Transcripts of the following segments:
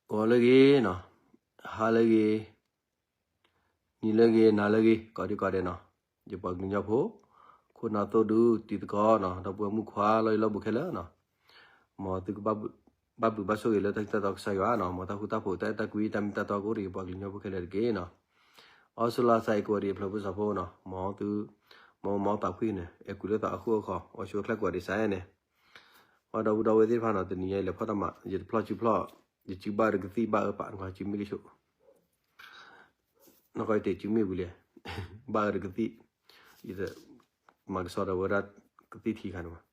ဂီၤလၢအဂ့ၤနီၤ, ဟါလၢအဂ့ၤ, နံၤလၢအဂ့ၤ, နၤလၢအဂ့ၤ, ကိးဒံကိးဒဲးနီၤ, ယပှၤကလုာ်ကညီဖိ ခိၣ်နၢ်သိၣ်ဒူ တံၤသကိးနီၤ, ဒီပုၢ်ဝဲၢ်မုၣ်ခွါ လီၢ်ယံၤလီၢ်ဘူးခဲလၢာ်နီၤ, မ်သုကဘၣ်ဘျုးဘၣ်ဆိၣ်ဂ့ၤလၢတၢ်စံးတၢ်တီကစၢ်ယွၤနီၤ, မ်တၢ်ဃူတၢ်ဖိး တၢ်အဲၣ်တၢ်ကွံ တၢ်မ့ၢ်တၢ်တီကအိၣ်ဒီးယပှၤကလုာ်ကညီဖိခဲလၢာ်တက့ၢ်နီၤ. အီစထြ့လယါစးအံၤကိးဒံး ဖျၢၣ်ဖိစီၤဖိနီၤ, မ်သု မ်မီသးဖှံန့ၣ် အဲၣ်ကွံလိာ်သးအဃိအခီ အိၣ်ဆူၣ်အိၣ်ချ့ကိးဒံးစးန့ၣ်, ပှၤဒီပုၢ်ဒီဝဲၢ်သ့ၣ်တဖၣ်နီၤ, တနံၤညါအံၤလဲၤဖီၣ်တၢ်မၤ ယတဖျီၣ်စုဖျီၣ်, ယစုဘၣ်အၢတကသံၣ်ဘၣ်အၢပာ် နကစုမ့ၢ်ကဆိး နကတဲစုမ့ၢ်ဝံၤလဲၣ်, ဘၣ်အၢတကသံၣ်, ယတ မၤကဆှီဒီးဝဲဒၣ်ကသံၣ်ထံခါန့ၣ်ဘၣ်.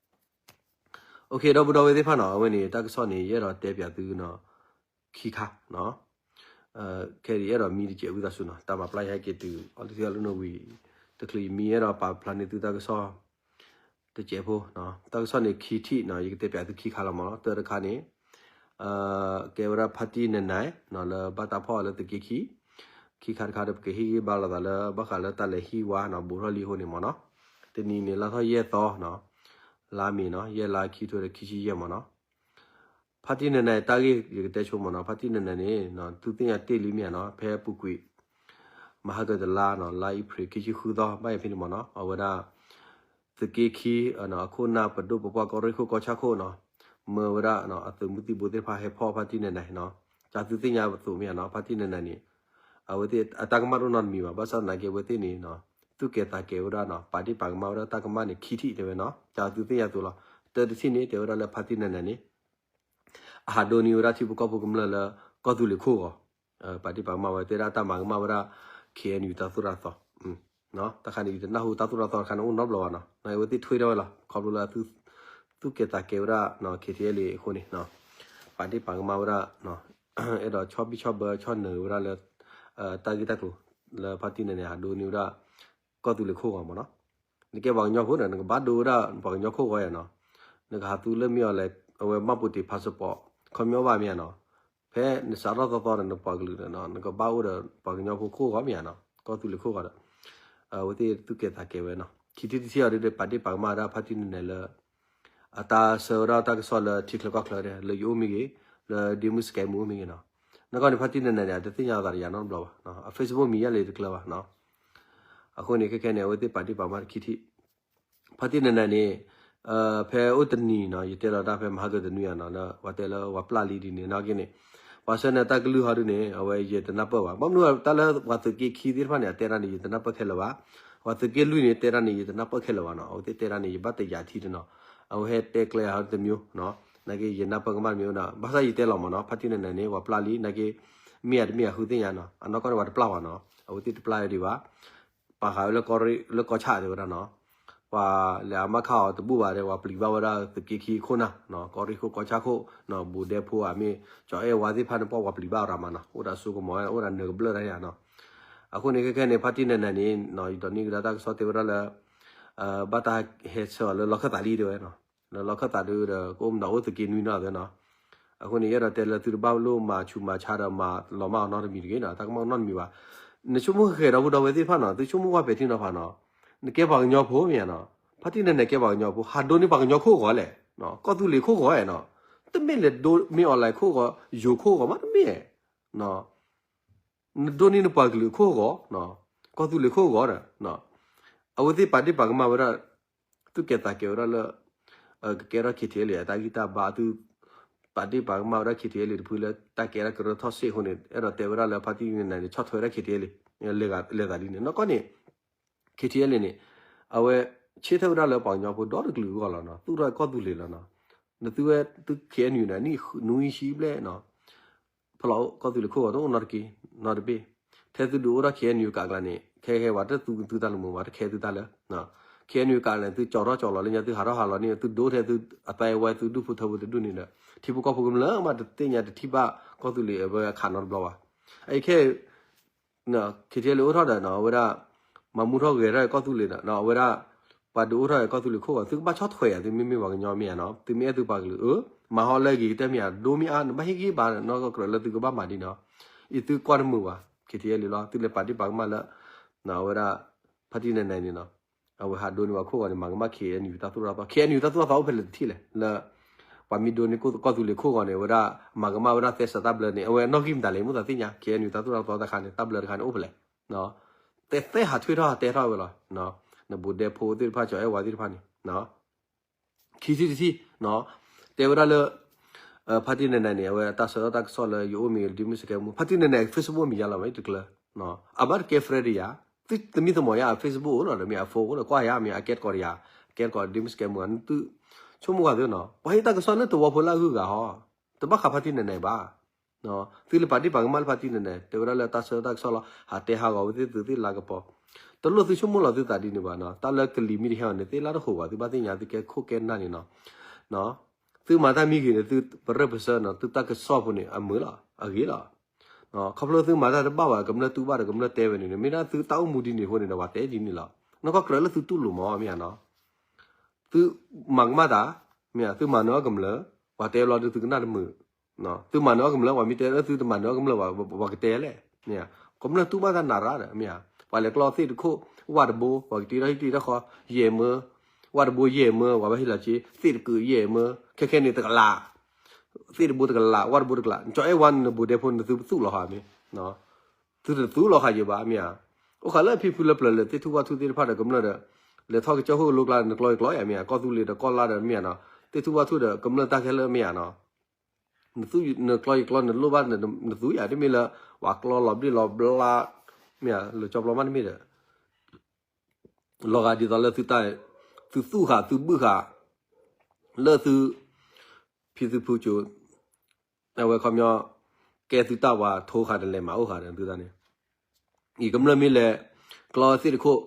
အိၣ်ခ့ ဒီပုၢ်ဒီဝဲၢ်သ့ၣ်တဖၣ်နီၤ, အဝဲန့ၣ် တၢ်ကစီၣ်န့ၣ် ယအဲၣ်ဒိးတဲပၠးသုနီၤ, ခံခါနီၤ, ခဲအံၤအဲၣ်ဒိးမံတစဲးဝံသးစူၤနီၤ, တၢ်မၤပျၢ်ယဟဲက့ၤတုၤ အီလၢထံအီလၢနိဝံၤ တချုးယမံ ယအဲၣ်ဒိးပာ်ဖျါန့ၢ်သုတၢ်ကစီၣ် တစဲးဖိ, တၢ်ကစီၣ်န့ၣ်ခံထံၣ်နီၤ, ယကတဲပၠးသုခံခါလီၤမးနီၤ. တၢတခါန့ၣ် ကဲဝဲဒၣ်ဖါတံၢ်နၤနၤနီၤ, လၢဘၣ်တၢ်ဖီၣ်အီၤလၢသုးက့ခံ, ခံခါတခါဒီး ပကဟ့ၣ်ဂံၢ်ဘါလိာ်သးလၢ ဘၣ်ဃးလၢတၢ်လဲၤဟံၣ်ဝါနီၤ, ဘူးထီၣ်လံအဃိန့ၣ်မးနီၤ. တနံၤန့ၣ် လါထီၣ်ယဲၢ်သီနီၤ, လါမ့ၤနီၤ, ယဲၢ်လါ ခံထိဒီးခံဆံယဲၢ်မးနီၤ. ဖါတံၢ်နၤနၤတၢ်ဂ့ၢ် ယကတဲဆိမးနီၤ, ဖါတံၢ်နၤနၤန့ၣ် သုသ့ၣ်ညါတ့ၢ်လံမ့ၢ်ဧါနီၤ, ဖဲအပူၤကွံာ် မဟါကတလါနီၤ, လါအ့ဖြ့ၣ် ခံဆံဃုသီ ဘၣ်အံၤဖဲန့ၣ်မးနီၤ, အဝဲဒၣ် သုးက့ခံ အခိၣ်နၢ်ပဒိၣ်ပပှၢ်ကီၢ်ရ့ၣ်ခိၣ်ကီၢ်ဆၣ်ခိၣ်နီၤ, မၢဝဲဒၣ် အသုးမုၢ်သံၣ်ဘိသ့ၣ်တဖၣ် ဟဲဖီၣ်ဖါတံၢ်နၤနၤနီၤ. ကသုသ့ၣ်ညါအသိးမ့ၢ်ဧါနီၤ, ဖါတံၢ်နၤနၤန့ၣ် အဝဲသ့ၣ်အတၢ်ကမၣ်တအိၣ်နီတမံၤဘၣ်. ဘၣ်ဆၣ်သနာ်က့ အဝဲသ့ၣ်န့ၣ် သူၣ်ကဲၤသးကဲၤဝဲဒၣ်နီၤ, ပာ်ဒ့ၣ်ပာ်ကမၣ်ဝဲဒၣ်တၢ်ကမၣ်န့ၣ် ခံထံၣ်တဲဝဲနီၤ, ကသုသ့ၣ်ညါအသိးလီၤ. တၢတထံၣ်န့ၣ် တဲဝဲဒၣ်လၢဖါတံၢ်နၤနၤန့ၣ် အဟးဒိန့ၢ်ဝဲဒၣ်ထံဖိကီၢ်ဖိကမျၢၢ်လၢ ကီၢ်သူလ့ၤခိၣ်ဂီၤ, ပာ်ဒ့ၣ်ပာ်ကမၣ်ဝဲ တဲဒၣ်တၢ်မၤကမၣ်ဝဲဒၣ် ခ့ၣ်အဲၣ်ယူၣ် တၢ်သိၣ်တၢ်သီ, တၢ်ခါန့ၣ် ယတနၢ်ဟူတၢ်သိၣ်တၢ်သီတခါန့ၣ် အိၣ်နီတဘျီဘၣ်နီၤ, အဝဲသ့ၣ်ထွဲထီၣ်ဝဲလီၤ, ခီဖျိလၢ သူၣ်ကဲၤသးကဲၤဝဲဒၣ် ခ့ၣ်ထံၣ်အဲၣ်လ့ၣ်အဃိန့ၣ်, ပာ်ဒ့ၣ်ပာ်ကမၣ်ဝဲဒၣ် အဲၣ်ဒိးဆီၣ်ဘံၣ်ဆီၣ်ဘၢဆီၣ်နၢၤဝဲဒၣ်လၢ တၢ်ဂ့ၢ်တၢ်ကျိၤ လၢဖါတံၢ်နၤနၤန့ၣ် ဟးဒိန့ၢ်ဝဲဒၣ် ကီၢ်သူလ့ၤခိၣ်ဂီၤမးနီၤ. နကဲပှၤကညီဖိဒီး နကဘၣ်ဒိဝဲဒၣ်ပှၤကညီခိၣ်ဂီၤယါနီၤ, နကဟးသူလၢမ့ၢ်အီၤလဲၣ် အဝဲမှတ်ပုံတင် passport ခီပညီဘၣ်မ့ၢ်ဧါနီၤ, ဖဲနစးထီၣ်သီသီဒီး နပှၤကလုာ်ဒီး နကဘၣ်အိၣ်ဒီးပှၤကညီဖိခိၣ်ဂီၤမ့ၢ်ဧါနီၤ, ကီၢ်သူလ့ၤခိၣ်ဂီၤဒီး အဝဲသ့ၣ်သူၣ်ကဲၤသးကဲၤဝဲနီၤ. ခံထံၣ်တထံၣ်အံၤဒီး ပာ်ဒ့ၣ်ပာ်ကမၣ်ဝဲဒၣ်ဖါတံၢ်နၤနၤလၢ အတၢ်ဆှၢဝဲဒၣ်တၢ်ကစီၣ်လၢထံချၢကီၢ်ချၢဒီး လၢယအိၣ်မ့ၢ်ဂ့ၤ, လၢဒ့မုၣ်စကဲမုၣ် အိၣ်မ့ၢ်ဂ့ၤနီၤ. နကီၢ်န့ၣ် ဖါတံၢ်နၤနၤန့ၣ် အတသ့ၣ်ညါအသးဒီးယၤနီတဘျီဘၣ်, အ Facebook မံၤယဲၢ်လံတကျၢၤဘၣ်နီၤ. အဃိန့ၣ် ခဲခဲန့ၣ် အဝဲသ့ၣ်ပာ်ဒ့ၣ်ပာ်ကမၣ်တခံထံၣ်, ဖါတံၢ်နၤနၤန့ၣ် ဖဲအိၣ်တနံၤနီၤ ယတဲလီၤတၢ်ဖဲမဟါကတနွံဧါနီၤ လၢပှၤတဲလၢပှၤပျၢ်လံဒ်န့ၣ် နာ်က့န့ၣ် ပှၤဆှၢန့ၢ်တၢ်ကလုၢ်ဟီဒ်န့ၣ် အဝဲယတနၢ်ပၢၢ်ဘၣ်. ဘၣ်မနုၤတၢ်လၢပှၤသုးက့ခံသ့ၣ်တဖၣ်န့ၣ် အတဲဒၣ်န့ၣ် ယတနၢ်ပၢၢ်ခဲလၢာ်ဘၣ်. ပှၤသုးက့လွံၢ်န့ၣ် တဲဒၣ်န့ၣ် ယတနၢ်ပၢၢ်ခဲလၢာ်ဘၣ်နီၤ. အဝဲသ့ၣ်တဲဒၣ်န့ၣ် ယဘၣ်တယာ်ထံတနီၤ, အဝဲဟဲတဲကျဲဟီတမျိုးနီၤ, နာ်က့ယနၢ်ပၢၢ်ကမၣ်တမံၤနီၤ. ဘၣ်ဆၣ်ယတဲလီၤမးနီၤ ဖါတံၢ်နၤနၤန့ၣ် ပှၤပျၢ်လံ နာ်က့ မ့ၢ်ဧါတမ့ၢ်ဧါဃုသ့ၣ်ညါနီၤ. အနီၢ်ကီၢ်န့ၣ် ပှၤတပျၢ်ဘၣ်နီၤ, အဝဲသ့ၣ်တပျၢ်ဝဲဒံးဘၣ် ပာ်ဃာ်ဝဲလၢကီၢ်ရ့ၣ် လၢကီၢ်ဆၣ်တဲဝဲဒၣ်နီၤ, ပှၤလဲၤအမၢ်ခၣ်အီၤတဘူၣ်ဘၣ်ဒီး ပှၤပျံၤဘၣ်ဝဲဒၣ်သုးက့ခံခိၣ်နၢ်, ကီၢ်ရ့ၣ်ခိၣ်ကီၢ်ဆၣ်ခိၣ်, ဘူးဒဲဖိဧါ မ့ၢ်ကၠီၤအဲၣ်ဝါသ့ၣ်တဖၣ်န့ၣ် ပှၤပျံၤဘၣ်ရၤမးနီၤ, အိၣ်ဒီးစိကမီၤ အိၣ်ဒီးနၢၤကဘျၢၣ်တၢ်ယါနီၤ. အဃိန့ၣ် ခဲခဲန့ၣ် ဖါတံၢ်နၤနၤန့ၣ် ယဒိးန့ၢ်ကဒါတၢ်ကစီၣ်တဲဝဲဒၣ်လၢ ဘၣ်တၢ်ဟဲဆှၢအီၤလၢလီၢ်ခၢၣ်သးလံတဲဝဲနီၤ, လၢလီၢ်ခၢၣ်သးဒုဒီး ကအိၣ်မးဒီးအိၣ်သုးက့နွံနီၤသ့နီၤ. အဃိန့ၣ် ယအဲၣ်ဒိးတဲလၢသုတဘၣ်လိၣ်မၤဆူးမၤဆါဒီးမၤလီၤမၢ်အီၤနီတမံၤတဂ့ၤနီၤ, တၢ်ကမၣ်နီတမံၤဘၣ်. နဆိကမိၣ်ဃဲၤဒီပုၢ်ဒီဝဲၢ်သ့ၣ်တဖၣ်နီၤ, သုဆိကမိၣ်ကွၢ်ပဲာ်ထံနီၤဖးနီၤ, နကဲပှၤကညီဖိမ့ၢ်ဧါနီၤ, ဖါတံၢ်နၤနၤကဲပှၤကညီဖိ ဟးဒိန့ၢ်ပှၤကညီခိၣ်ဂီၤလဲၣ်, ကီၢ်သူလ့ၤခိၣ်ဂီၤဧါနီၤ, တမ့ၢ်လဲၤဒိ မ့ၢ်အီၤလဲၣ်ခိၣ်ဂီၤ ယိၤခိၣ်ဂီၤမးတမ့ၢ် နဒိန့ၢ်နပှၤကလုာ်အခိၣ်ဂီၤ, ကီၢ်သူလ့ၤခိၣ်ဂီၤဒီး အဝဲသ့ၣ်ပာ်ဒ့ၣ်ပာ်ကမၣ်ဝဲဒၣ် သူၣ်ကဲၤသးကဲၤဝဲဒၣ်လၢ ကကဲထီၣ် ခ့ၣ်ထံၣ်အဲၣ်လ့ၣ် အတၢ်ဂံၢ်တၢ်ဘါ သုပာ်ဒ့ၣ်ပာ်ကမၣ်ဝဲဒၣ် ခ့ၣ်ထံၣ်အဲၣ်လ့ၣ် တဖုလၢတၢ်ကဲဒၣ်ကရၢထီၣ်စ့ၢ်အဃိန့ၣ် အဲၣ်ဒိးတဲဝဲဒၣ်လၢဖါတံၢ်နၤနၤန့ၣ် ဆီၣ်ထွဲဝဲဒၣ် ခ့ၣ်ထံၣ်အဲၣ်လ့ၣ် လဲၤသးဒ်န့ၣ် နီၢ်ကီၢ်န့ၣ် ခ့ၣ်ထံၣ်အဲၣ်လ့ၣ်န့ၣ် အဝဲဆ့ထီၣ်ဝဲဒၣ်လၢပှၤကညီဖိဒီတကလုာ်အဂီၢ်လီၤနီၤ, သူၣ်ထီၣ်ကီၢ်သူလ့ၤလီၤနီၤ, နသုဝဲသု ခ့ၣ်အဲၣ်ယူၣ် နံၣ်နွံဆံဘျဲၣ်နီၤ ဖီလီၤကီၢ်သူလ့ၤခိၣ်ဂီၤတအိၣ်နီတက့ၢ် နီတဘ့ၣ်, ထဲသုဒုးအိၣ်ထီၣ် ခ့ၣ်အဲၣ်ယူၣ် ကးကျါန့ၣ် ခဲခဲဝဲတသူသုတၢ်လၢမုာ် ဝဲတခဲသုတၢ်လၢ ခ့ၣ်အဲၣ်ယူၣ် ကးလၢန့ၣ် သုကၠီၤထီၣ်ကၠီၤလီၤလၢညါ သုဟးထီၣ်ဟးလီၤန့ၣ် သုဒိထဲသုအသးအဝဲ သုဒူၣ်ဖိထၢဖိတဒူၣ်န့ၣ်ဒီး ထံဖိကီၢ်ဖိကမျၢၢ်မးတသ့ၣ်ညါတထံၣ်ဘၣ်ကီၢ်သူလ့ၤအဝဲအခးနီတဘျီဘၣ်. အခဲ ခ့ၣ်ထံၣ်အဲၣ်လ့ၣ်အိၣ်ထီၣ်ဒီးနီၤ အဝဲဒၣ် မၤမူထီၣ်ဂဲၤထီၣ်ကီၢ်သူလ့ၤဒီး အဝဲဒၣ် ပှၤဒုးအိၣ်ထီၣ်ကီၢ်သူလ့ၤခိၣ်ဂီၤ သုကဘၣ်ဆီၣ်ထွဲယၤ သုမ့မ့ၢ်ပှၤကညီမ့ၢ်ဧါနီၤ သုမ့ၢ်အဲၣ်သုပှၤကလုာ်အၢ မၤဟီလၢအဂ့ၤကတၢၢ်မ့ၢ်ဧါ ဒိမ့ၢ်အါ နဘၣ်ဟ့ၣ်ဂံၢ်ဘါနီၢ်ကီၢ်ကြၢးလၢသုကဘၣ်မၤဒ်နီၤ အံၤသုကွၢ်တမုာ်ဘၣ် ခ့ၣ်ထံၣ်အဲၣ်လ့ၣ်လီၤ သုလဲၤပာ်ဒ့ၣ်ပာ်ကမၣ်လၢ အဝဲဒၣ် ဖါတံၢ်နၤနၤန့ၣ်နီၤ အဝဲဟးဒိန့ၢ်ပှၤခိၣ်ဂီၤန့ၣ် မၤကမၣ် ခ့ၣ်အဲၣ်ယူၣ် တၢ်သိၣ်တၢ်သီ ခ့ၣ်အဲၣ်ယူၣ် တၢ်သိၣ်တၢ်သီအိၣ်ဖဲလဲၣ်တထံၣ်လဲၣ် လၢ ပှၤမ့ၢ်ဒိန့ၢ်ကီၢ်သူလ့ၤခိၣ်ဂီၤန့ၣ် အဝဲဒၣ်မၤကမၣ်ဝဲဒၣ်သဲစးတၢ်ဘျၢန့ၣ် အဝဲနီၣ်ဂံၢ်မတၤလဲၣ် မုၢ်သးသ့ၣ်ညါ ခဲအံၤနုၤတၢ်သိၣ်တၢ်သီတခါန့ၣ် တၢ်ဘျၢတခါန့ၣ် အိၣ်ဖဲလဲၣ်. သဲသဲဟးထွဲထီၣ်ဟးတဲထီၣ်ဝဲလီၤ. နဘူးဒဲဖိသ့ၣ်တဖၣ် ကၠီၤအဲၣ်ဝါသ့ၣ်တဖၣ်န့ၣ် ခံထံၣ်တထံၣ် တဲဝဲဒၣ်လၢ ဖါတံၢ်နဲၤနဲၤန့ၣ် အဝဲတၢ်ဆၢထၢၣ်တၢ်ကစီၣ်လၢယအိၣ်မ့ၢ်ဂ့ၤ ဒ်မုၢ်စကဲမူ ဖါတံၢ်နဲၤနဲၤ Facebook မံၤယါလီၤဝဲတကျၢၤ အဘၣ်တကဲ friend ဒီးယၤ သုသမံသမိးယၤ Facebook အိၣ်လီၤဒီးမ့ၢ်အ phone အိၣ်လီၤ ကွၢ်ယၤမ့ၢ်အကဲတကိးဒီးယၤ ကဲတကိးဒ်မုၢ်စကဲမူ သုဆိကမိၣ်ကွၢ်သုနီၤ ပှၤဟ့ၣ်တၢ်ကစီၣ်လၢသဝီဖိလၢအဂုၤအဂၤဟီ တဘၣ်ဃးဖါတံၢ်နဲၤနဲၤဘၣ် သုလဲၤပာ်ဒ့ၣ်ပာ်ကမၣ်လၢဖါတံၢ်နဲၤနဲၤ တဲဝဲဒၣ်လၢတၢ်ဆၢထၢၣ်တၢ်ကစီၣ်လီၤ ဟးတဲဟးဂီၤဝဲသ့ၣ်သုးသ့ၣ်လၤကပီၤ တလိၣ်သုဆိကမိၣ်လီၤသုသးဒ်န့ၣ်ဘၣ်နီၤ တၢ်လၢကလံၤမ့ၢ်တဟဲအီၤန့ၣ် သ့ၣ်လၢတဃိးဘၣ် သုဘၣ်သ့ၣ်ညါသုကဲခိၣ်ကဲနၢ်န့ၣ်နီၤ သုမၤတၢ်မ့ၢ်ဂ့ၤန့ၣ် သုပရၢပစၢနီၤ သုတၢ်ကစီၣ်ဖိန့ၣ် အမုာ်လီၤ အဂ့ၤလီၤ ခီဖျိသုမၤတၢ်တဘၣ်ဘၣ် ကမျၢၢ်တူၢ်ဘၣ်ဒီးကမျၢၢ်တဲဝဲန့ၣ် မ့ၢ်ဒၣ်သုတၢ်အိၣ်မူဒ်န့ၣ်အဃိန့ၣ်ဒီး ပှၤတဲဒ်န့ၣ်လီၤ နီၢ်ကီၢ်ကြၢးလၢသုတူၢ်လိာ်မး မ့ၢ်ဧါနီၤ သုမၤကမၣ်တၢ် မ့ၢ်ဧါ သုမၤနၢၤအီၣ်ကမျၢၢ် ပှၤတဲဘျီဒုးသုကနၣ်တမုာ် သုမၤနၢၤအီၣ်ကမျၢၢ် ပှၤမ့ၢ်တဲလၢသုတမၤနၢၤအီၣ်ကမျၢၢ် ပှၤကတဲလဲၣ် မ့ၢ်ဧါ ကမျၢၢ်တူၢ်ဘၣ်တၢ်နးရၣ်ဒီး မ့ၢ်ဧါ ပှၤလဲၤကျီသ့ၣ်တခိၣ် ဝၣ်တဘိ ပှၤကတ့ထီၣ်ဟံၣ်တ့ထီၣ်ဃီ ယဲၢ်မၢ ဝၣ်တဘိယဲၢ်မၢ ပှၤဘၣ်ဟ့ၣ်လီၤက့ သ့ၣ်တကုးယဲၢ်မၢ ခဲခဲန့ၣ်တကလး သ့ၣ်တဘိတကလး ဝၣ်တဘိတကလး ကၠီၤအဲၣ်ဝါနဘူးဒဲဖိန့ၣ် သုပသူၣ်လီၤဃာ်မ့ၢ် သုတသူၣ်လီၤဃာ်ယဲၢ်ဘၣ် မ့ၢ်ဧါ အိၣ်ဃာ်လၢဖံဖုလၢပျၢၤလၢသ့ၣ်ထူၣ်ဝၣ်ထူၣ်သ့ၣ်တဖၣ်ဒီးကမျၢၢ်ဒီး လဲၤထီၣ်ကစၢၢ်ခိၣ်ကလိကျါ နကျီယကျီယၤ မ့ၢ်ဧါ ကီၢ်သူလ့ၤဒီးကီၢ်လါဒီး မ့ၢ်ဧါနီၤ သ့ၣ်ထူၣ်ဝၣ်ထူၣ်ဒီးကမျၢၢ်တၢ်ခဲလၢာ် မ့ၢ်ဧါနီၤ နသူၣ်နကျီယကျီ နလိၣ်ဘၣ် နသူၣ်ယၤ တမ့ၢ်လၢ ပှၤကျီလီၤဘျ့ၣ်လီၤဘျါ မ့ၢ်ဧါ လၢကၠီပျီမးတမ့ၢ်ဒီး လီၤဂာ်ဒ်သိးလၢသုတၢ် သုသူၣ်ဃာ်သုဘုၣ်ဃာ် လၢသု ဖံသုဖုကၠိ အဝဲခီပညီ ကဲသုတၢ်ပှၤထိဃာ်တလဲၤမၤအိၣ်ဃာ်ဒီးသုတၢ်န့ၣ် အံၤကမျၢၢ်မ့ၢ်လဲၤ ကျီသ့ၣ်တခိၣ်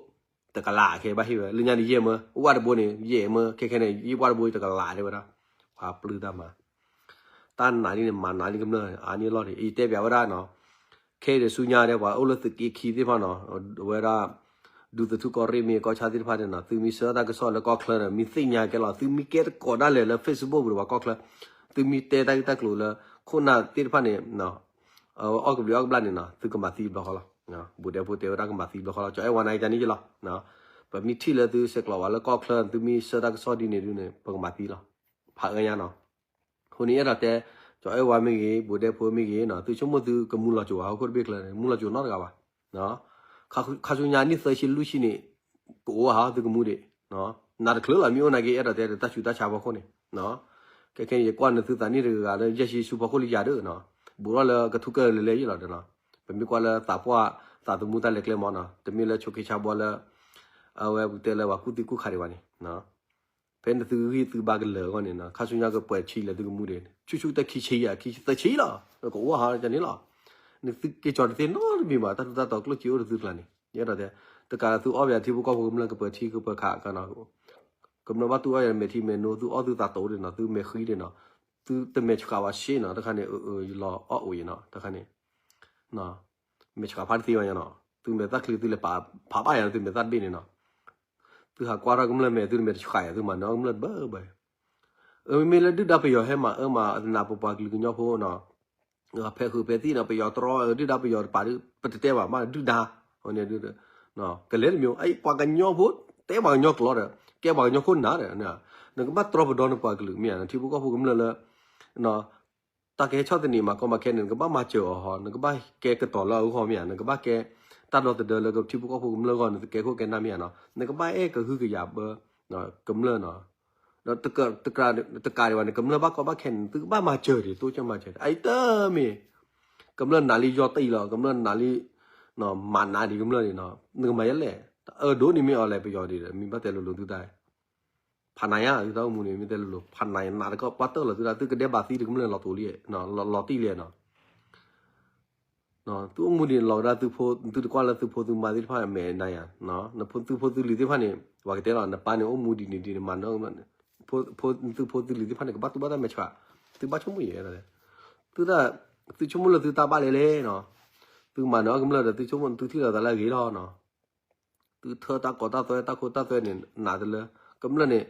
တကလးခဲဘၣ်ဟ့ၣ်ဝဲ လၢညါန့ၣ်ယဲၢ်မၢ ဝၣ်တဘိန့ၣ် ယဲၢ်မၢ ခဲခဲန့ၣ် ယဝၣ်တဘိတကလးတဲဝဲဒၣ် ပှၤပျုၢ်တၢ်မၤ တၢ်နာ်လံန့ၣ် မၤနာ်လံကမျၢၢ် အါန့ၢ်လီၢ်န့ၣ် အံၤတဲပျးဝဲဒၣ်နီၤ ခဲအံၤဒီးဆူညါဒီး ပှၤအိၣ်လၢသုးက့ခံသ့ၣ်တဖၣ်နီၤ အဝဲဒၣ် ဒူသထူၣ်ကီၢ်ရ့ၣ်မ့ၢ်ကီၢ်ဆၣ်သ့ၣ်တဖၣ်န့ၣ်နီၤ သုမ့ၢ်ဆှၢတၢ်ကစီၣ်လၢကီၢ်ချၢဒီး မ့ၢ်သ့ၣ်ညါကဲလီၤ သုမ့ၢ်ကဲတကိးဒၣ်လဲာ်လၢ Facebook ပူၤဒီးပှၤကီၢ်ချၢ သုမ့ၢ်တဲတၢ်ဂ့ၢ်တၢ်ကျိၤလၢ ခိၣ်နၢ်သ့ၣ်တဖၣ်န့ၣ် အီၣ်ကဘျံးအီၣ်ကဘျၣ်န့ၣ်နီၤ သုကမၤသံဘျီဃီလီၤ ဘူးဒဲဖိတဲဝဲဒၣ်ကမၤသံဘျီဃီလီၤ ကၠီၤအဲၣ်ဝါနာ်က့တၢ်န့ၣ်ယလီၤ ပမ့ၢ်ထံၣ်လၢသုဆဲးကျိးဝဲလၢကီၢ်ချၢ သုမ့ၢ်ဆှၢတၢ်ကစီၣ်ဒ်န့ၣ်ဒ်န့ၣ် ပကမၤသံလီၤ ဖးအၢညါနီၤ အဃိန့ၣ်အဲၣ်ဒိးတဲ ကၠီၤအဲၣ်ဝါမ့ၢ်ဂ့ၤ ဘူးဒဲဖိမ့ၢ်ဂ့ၤနီၤ သုဆိကမိၣ်သုကမူလီၤစိၤဧါ ဟီၣ်ခိၣ်တဘ့ၣ်ချၢန့ၣ် မူလီၤစိၤနီတဂၤဘၣ် ခါဆူညါနံၣ်သၢဆံလွံၢ်ဆံန့ၣ် ကအိၣ်ဟးသုကမူဒံး နးတချုးလီၤ မ့ၢ်အိၣ်နာ်က့ အဲၣ်ဒိးတဲတၢ်ဆူးတၢ်ဆါဖီခိၣ်န့ၣ် ခဲခဲန့ၣ် ယကွၢ်နသုသးနံၣ်တဂၤဂၤလၢယဲၢ်ဆံဆူဖီခိၣ်လံယၤဒၢးနီၤ ဘူးထီၣ်လၢကထူၣ်ကၢၢ်လၢလဲၤယံာ်လီၤဒီးနီၤ ပမ့ၢ်ကွၢ်လၢသးပှၢ်သးသမူတၢ်လဲၤကျဲမီၤနီၤ တမ့ၢ်လၢဆိးက့ဆါဘှီလၢ အဝဲပကတဲလၢပှၤကူၣ်သံကူၣ်ခးဒံးဘၣ်န့ၣ် ဖဲနသုဂံၢ်သုဘါကလၢာ်အဂီၢ်န့ၣ်နီၤ ခါဆူညါကပှဲၤဆံလၢသုကမူဒံး ဆူၣ်ဆူၣ်တၢ်ခံဆံယဲၢ် ခံသၢဆံလီၤ ကအိၣ်ဟးကန့ၣ်လီၤ နသုက့ၤကၠီၤတသ့နီတမံၤဘၣ် တၢ်ထူးတၢ်တီၤကျိၣ်စ့အိၣ်ဒီးသုကျါန့ၣ် ယအဲၣ်ဒိးတဲ တကးလၢသုအီၣ်ဘၣ်ထံဖိကီၢ်ဖိကမျၢၢ်ကပၢၤထံကပၢၤခးကနီၤ ကမျၢၢ်ဘၣ်သုအီၣ်ယၤမဲာ်ထံမဲာ်နိ သုအီၣ်သုသးတိၤဒံးနီၤ သုမဲာ်ဃံဒံးနီၤ သုတမဲာ်ဆှးဝဲရှ့နီၤ တခါန့ၣ် ယလီၤအီၣ်အိၣ်ယနီၤ တခါန့ၣ် မဲာ်ဆှးဖးတသ့ဘၣ်ညါနီၤ သုမဲာ်သၣ်ချံသုလဲၤပာ်ဖးဘၣ်ယၤ သုမဲာ်သၣ်တဘ့ၣ်န့ၣ်နီၤ သုဟးကွၢ်ထီၣ်ကမျၢၢ်မဲာ် သုတမဲာ်တဆှးယၤ သုမၤနၢၤအီၣ်ကမျၢၢ်တဘၢဘၢ မ့မ့ၢ်လၢဒုၣ်ဒါပယီၤဟဲမၤအၢမၤနးပပှၤကလုာ်ကညီဖိနီၤ ဖဲးဃုာ်ဖဲးသံၣ်နီၤ ပယီၤတြီဒုၣ်ဒါပယီၤတပာ်ဒုး ပတတဲဘၣ်မး ဒုၣ်ဒါ ကလဲၤတမံၤ ပှၤကညီဖိ တဲပှၤကညီကျိာ်ဒီး ကဲပှၤကညီခိၣ်နၢ်ဒီး နကဘၣ်တြီပဒီနပှၤကလုာ်မ့ၢ်ဧါ ထံဖိကီၢ်ဖိကမျၢၢ်လၢ တၢ်ကဟဲဆီၣ်သနံးမၤကီမၤခဲန့ၣ် နကဘၣ်မၤစၢၤအီၤဟီ နကဘၣ်ကဲကတီၤလၢအဂီၢ်မ့ၢ်ဧါ နကဘၣ်ကဲတၢ်ဒီသဒၢလၢထံဖိကီၢ်ဖိကမျၢၢ်အဂီၢ် နကဲခိၣ်ကဲနၢ်မ့ၢ်ဧါနီၤ နကဘၣ်အဲၣ်ကဟုကယာ်ဘၢ ကမျၢၢ်နီၤ ဒီးတကးဒံးဘၣ် နကမျၢၢ်ဘၣ်ကီဘၣ်ခဲန့ၣ် သုကဘၣ်မၤစၢၤဒံး တိစၢၤမၤစၢၤဒံး အအံၤတမ့ၢ် ကမျၢၢ်နးလံယီၢ်တံၢ်လီၤ ကမျၢၢ်နးလံ မၤနးဒံးကမျၢၢ်န့ၣ်နီၤ နကမၤယဲလဲၣ် အၢဒိးန့ၣ်မ့ၢ်အီၤလဲၣ်ပယီၤဒံး မ့ၢ်ဘၣ်တဲလိၤလိၤသုတၢ် ဖးနၤညါ သုတၢ်အိၣ်မူန့ၣ် မ့ၢ်တဲလိၤလိၤ ဖးနၤနးတကီၢ်ပှၢ်တၢၢ်လီၤသုတၢ် သုကဒဲးဘးသံတကမျၢၢ်လီၤတိာ်လံ လီၤတံၢ်လံနီၤ သုအိၣ်မူဒံးလီၤကဒါသုဖိ သုတကွၢ်လၢသုဖိသုမါသ့ၣ်တဖၣ်မဲာ်နၤယၤ သုဖိသုလံၤသ့ၣ်တဖၣ်န့ၣ် ပှၤကတဲလီၤ နပၢ်န့ၣ်အိၣ်မူဒံးန့ၣ်ဒ်န့ၣ်မၤနၢၤ သုဖိသုလံၤသ့ၣ်တဖၣ်န့ၣ် ကဘၣ်တူၢ်ဘၣ်တၢ်မဲာ်ဆှး သုဘၣ်ဆိကမိၣ်ယဲၢ် သုတၢ် သုဆိကမိၣ်လၢသုတၢ်ဘၣ်လဲၣ်လဲၣ်နီၤ သုမၤနၢၤအီၣ်ကမျၢၢ်ဒီး သုဆိကမိၣ်သုထံၣ်လိာ်သးလၢအဂ့ၤလီၤနီၤ သုထၢတၢ်ကီတၢ်သွဲတၢ်ခိတၢ်သွဲန့ၣ် နးတလၢ ကမျၢၢ်န့ၣ်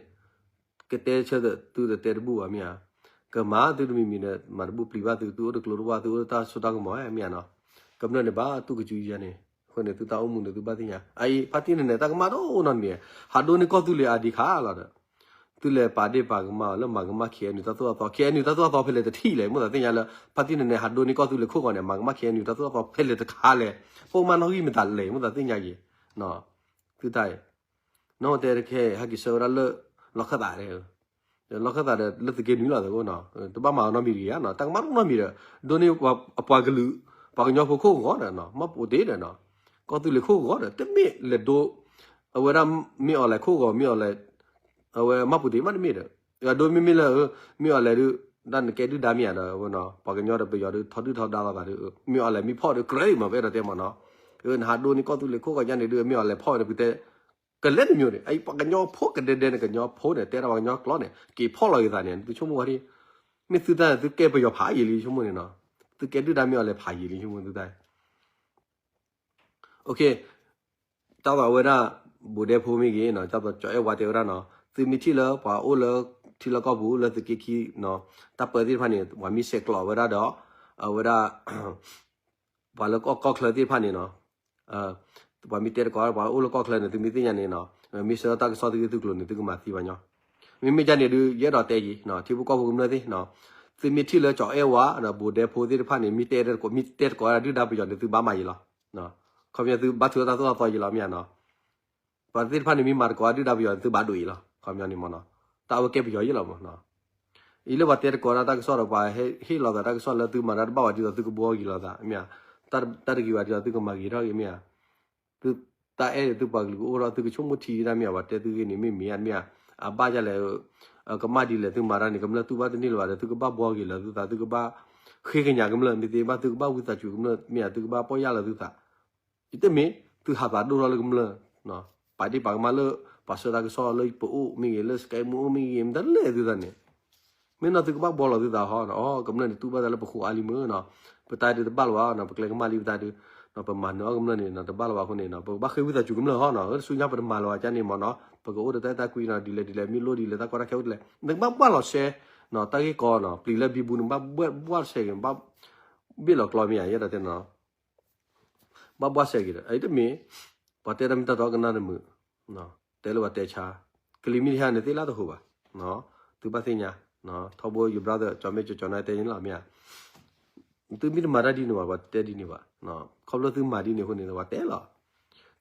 ကတဲဆၢသုတတဲတဘူၣ်ဘၣ်မ့ၢ်ဧါ ကမၤသုတမံၤမံၤဒီး မၤတဘူၣ်ပျံၤဘၣ်သု သုအိၣ်တကျိၤတဝၢ် သုအိၣ်တၢ်စိတၢ်ကမီၤမ့ၢ်ဧါနီၤ ကမျၢၢ်န့ၣ်ဘၣ်တူၢ်ကစုယၤန့ၣ် အဃိန့ၣ် သုတၢ်အိၣ်မူန့ၣ် သုဘၣ်သ့ၣ်ညါ အအံၤ ဖါတံၢ်န့ၣ်န့ၣ် တၢ်ကမၣ်တအိၣ်နီတမံၤ ဟးဒိၣ်န့ၢ်ကီၢ်သူလ့ၤအါဒံးခါလီၤဒီး သုလဲၤပာ်ဒ့ၣ်ပာ်ကမၣ်အီၤလၢမၤကမၣ် ခ့ၣ်အဲၣ်ယူၣ် တၢ်သိၣ်တၢ်သီ, ခ့ၣ်အဲၣ်ယူၣ် တၢ်သိၣ်တၢ်သီဖဲလဲၣ်တထံၣ်လဲၣ်, မိၣ်သးသ့ၣ်ညါလၢ ဖါတံၢ်နနဲၣ် ဟးဒိန့ၢ်ကီၢ်သူလ့ၤခိၣ်ဂီၤန့ၣ် မၤကမၣ် ခ့ၣ်အဲၣ်ယူၣ် တၢ်သိၣ်တၢ်သီဖဲလဲၣ်တခါလဲၣ်, ပိၢ်မၢ်နီၣ်ဂံၢ်မတၤလဲၣ်, မိၣ်သးသ့ၣ်ညါက့ၤ, သုတၢ်အံၤ, နီၢ်တဲတခဲ ဟဲက့ၤဆၢဝဲဒၣ်လၢ လီၢ်ခၢၣ်သး, လီၢ်ခၢၣ်သးဒီး လၢသုးက့နွံလီၤသကိးနီၤ, တဘၣ်မၤအီၤနီတမံၤတဂ့ၤဧါနီၤ, တၢ်ကမၣ်တအိၣ်နီတမံၤဒီး ဒိန့ၢ်အပှၤကလုာ်, ပှၤကညီဖိခိၣ်ဂီၤဒီး မၢ်ပိာ်တ့ၢ်ဒီးနီၤ, ကီၢ်သူလ့ၤခိၣ်ဂီၤဒီး တမ့ၢ်လဲၤဒိ အဝဲဒၣ်မ့ၢ်အီၤလဲၤခိၣ်ဂီၤ မ့ၢ်အီၤလဲၤ, အဝဲမၢ်ပိာ်တ့ၢ်မးတမ့ၢ်ဒီး, အဒိမ့မ့ၢ်လၢ မ့ၢ်အီၤလဲၤဒုး ဒၣ်နကဲဒုၣ်ဒါမ့ၢ်ဧါဒီး ပှၤကညီဒီးပယီၤဒုး ထီဒုၣ်ထီဒါလိာ်သးဒီး မ့ၢ်အီၤလဲၤမ့ၢ်ဖီၣ်ဒီး ကြၢးအံၤမး ပအဲၣ်ဒိးတဲမးနီၤ, နဟးဒိန့ၢ်ကီၢ်သူလ့ၤခိၣ်ဂီၤညါန့ၣ်ဒုး မ့ၢ်အီၤလဲၤဖီၣ်ဝဲန့ၣ် ပကတဲ ကလဲၤတမံၤန့ၣ် အံၤပှၤကညီဖိကဒဲဒဲန့ၣ် ကညီဖိန့ၣ် တဲဒၣ်ပှၤကညီကျိာ်န့ၣ် က့ၤဖီၣ်လီၤက့ၤသးန့ၣ် သုဆိကမိၣ်ဝဲဒၣ်, မ့ၢ်သုတၢ်သုကဲပယီၤဖးယံာ်လံ ဆိကမိၣ်န့ၣ်နီၤ, သုကဲဒုၣ်ဒါမ့ၢ်အီၤလဲၤဖးယံာ်လံ ဆိကမိၣ်သုတၢ် တၢ်သိးအဝဲဒၣ် ဘိၣ်ဒဲဖိမ့ၢ်ဂ့ၤနီၤ, တၢ်သိးကၠီၤအဲၣ်ဝါတဲဝဲဒၣ်နီၤ, သုမ့ၢ်ထံၣ်လၢပှၤအိၣ်လၢ ထံလီၢ်ကီၢ်ပူၤလၢသုးက့ခံနီၤ, တၢ်ပၢသ့ၣ်တဖၣ်န့ၣ် ပှၤမ့ၢ်ဆဲးကျိးဝဲဒၣ်ဒီး အဝဲဒၣ် ပှၤလၢကီၢ်ချၢသ့ၣ်တဖၣ်န့ၣ်နီၤ, ပှၤမ့ၢ်တဲတကိး ပှၤအိၣ်လၢကီၢ်ချၢန့ၣ် သုမ့ၢ်သ့ၣ်ညါန့ၣ်နီၤ, မ့ၢ်ဆှၢတၢ်ကစီၣ်သုဂ့ၢ်သုကျိၤန့ၣ် သုကမၤသံပှၤညီ, မ့မ့ၢ်ဒ်န့ၣ်ဒုး ယအဲၣ်ဒိးတဲက့ၤ ထံဖိကီၢ်ဖိကမျၢၢ်သ့ၣ်နီၤ, သုမ့ၢ်ထံၣ်လၢကၠီၤအဲၣ်ဝါဒီးဘိၣ်ဒဲဖိသ့ၣ်တဖၣ်န့ၣ် မ့ၢ်တဲတကိး မ့ၢ်တဲတကိးဝဲဒၣ်ဒုၣ်ဒါပယီၤန့ၣ် သုဘၣ်မၤယံာ်လီၤ, ခီပညီသုဘၣ်ထုးတၢ်သိၣ်တၢ်သီယံာ်လီၤမ့ၢ်ဧါနီၤ, ပှၤသ့ၣ်တဖၣ်န့ၣ် မ့ၢ်မၤတကိးဒုၣ်ဒါပယီၤန့ၣ် သုဘၣ်ဒိၣ်အံၤလီၤ, ခီပညီန့ၣ်မ့ၢ်နီၤ, တၢ်အဝဲကဲပယီၤယံာ်လီၤမ့ၢ်နီၤ, အံၤလၢပှၤတဲတကိးဒၣ်တၢ်ကစီၣ်ဒီး ပှၤဟ့ၣ်လီၤသးတၢ်ကစီၣ်လၢသုမၤတၢ်တဘၣ်ဝဲဒ်သိးသုကဘှီက့ၤလိာ်သး မ့ၢ်ဧါ, တၢ်တဂ့ၤဘၣ်ဒ်သိးသုကမၤဂ့ၤထီၣ်ဂ့ၤမ့ၢ်ဧါ, သုတၢ်အဲၣ်သုပှၤကလုာ်ကအိၣ်ထီၣ် သုကဆိကမိၣ်ထံတၢ်မ့ၢ်ဧါ, ပှၤတဲသုဂ့ၢ်န့ၣ် မ့ၢ်မ့ၢ်ဧါမ့ၢ်ဧါ, အဘၣ်ဒ်လဲၣ် ကမၣ်ဒ်လဲၣ် သုမၤတၢ်န့ၣ် ကမျၢၢ်တူၢ်ဘၣ်တန့ၢ်လၢၤဘၣ်ဒီး သုကဘၣ်ဘှီက့ၤလၢာ်သုသး သုကဘၣ်ဃ့ကညးကမျၢၢ် မ့ၢ်သ့ဘၣ် သုကဘၣ်ဝံသးစူၤကမျၢၢ် မ့ၢ်ဧါ သုကဘၣ်ပီၢ်ယၢ်လၢာ်သုသး ယတမ့ၢ် သုဟးသးဒိၣ်ထီၣ်လၢကမျၢၢ်, ပာ်ဒ့ၣ်ပာ်ကမၣ်လၢ ပှၤဆှၢတၢ်ကစီၣ်လၢပအိၣ်မ့ၢ်ဂ့ၤ လၢ Skype မ့ၢ်အိၣ်မ့ၢ်ဂ့ၤ မတၤလဲၣ်သုသးန့ၣ်, မ့ၢ်နီၤသုကဘၣ်ဘှီလီၤသုသးဟီနီၤ, အီ ကမျၢၢ်န့ၣ်တူၢ်ဘၣ်သးလၢပဃိအါလံမ့ၢ်နီၤ, ပတၢ်ဒုးတဘၣ်လၢၤဘၣ်နီၤ, ပကျဲကမၣ်လံပတၢ်ဒုး, ပမၤနၢၤအီၣ်ကမျၢၢ်န့ၣ်နီၤ တဘၣ်လၢၤဘၣ်အဃိန့ၣ်နီၤ ပကဘၣ်ဃ့ဝံသးစူၤကမျၢၢ်ဟီနီၤ, ဆူညါပတမၤလၢၤဘၣ်ကန့ၣ်မ့ၢ်နီၤ, ပကအိၣ်ဒီးတၢ်အဲၣ်တၢ်ကွံနီၤ ဒ်လဲၣ်ဒ်လဲၣ် မ့ၢ်လိၣ်ဒ်လဲၣ် တၢ်ကီတၢ်ခဲအိၣ်ဒ်လဲၣ် နကဘၣ်ဘှီလီၤရှဲ, တၢ်ဂ့ၢ်ကီနီၤ ပျံၤလၢဘံဘူန့ၣ် ဘၣ်ဘှီရှဲက့ၤ ဘၣ်ဘ့ၣ်လီၤကျီမ့ၢ်ဧါ ယဲဒၣ်တဲနီၤ ဘၣ်ဘှီရှဲက့ၤဒီး အတမ့ၢ် ပှၤတဲတၢ်မ့ၢ်တၢ်တီကနၣ်တမုာ်, တဲလၢပှၤတဲဆါ, ကလံၤမ့ၢ်တဟဲန့ၣ်သ့ၣ်လၣ်တဟိဘၣ်, သုဘၣ်သ့ၣ်ညါ, ထီဘိယ brother ကၠီၤမဲကၠီၤကၠီၤနါတဲန့ၣ်လီၤမ့ၢ်ဧါ, သုမ့ၢ်တမၤတၢ်ဒ်န့ၣ်ဘၣ် ပှၤတဲဒ်န့ၣ်ဘၣ်, ခီဖျိသုမၤဒ်န့ၣ်အဃိန့ၣ် ပှၤတဲလီၤ,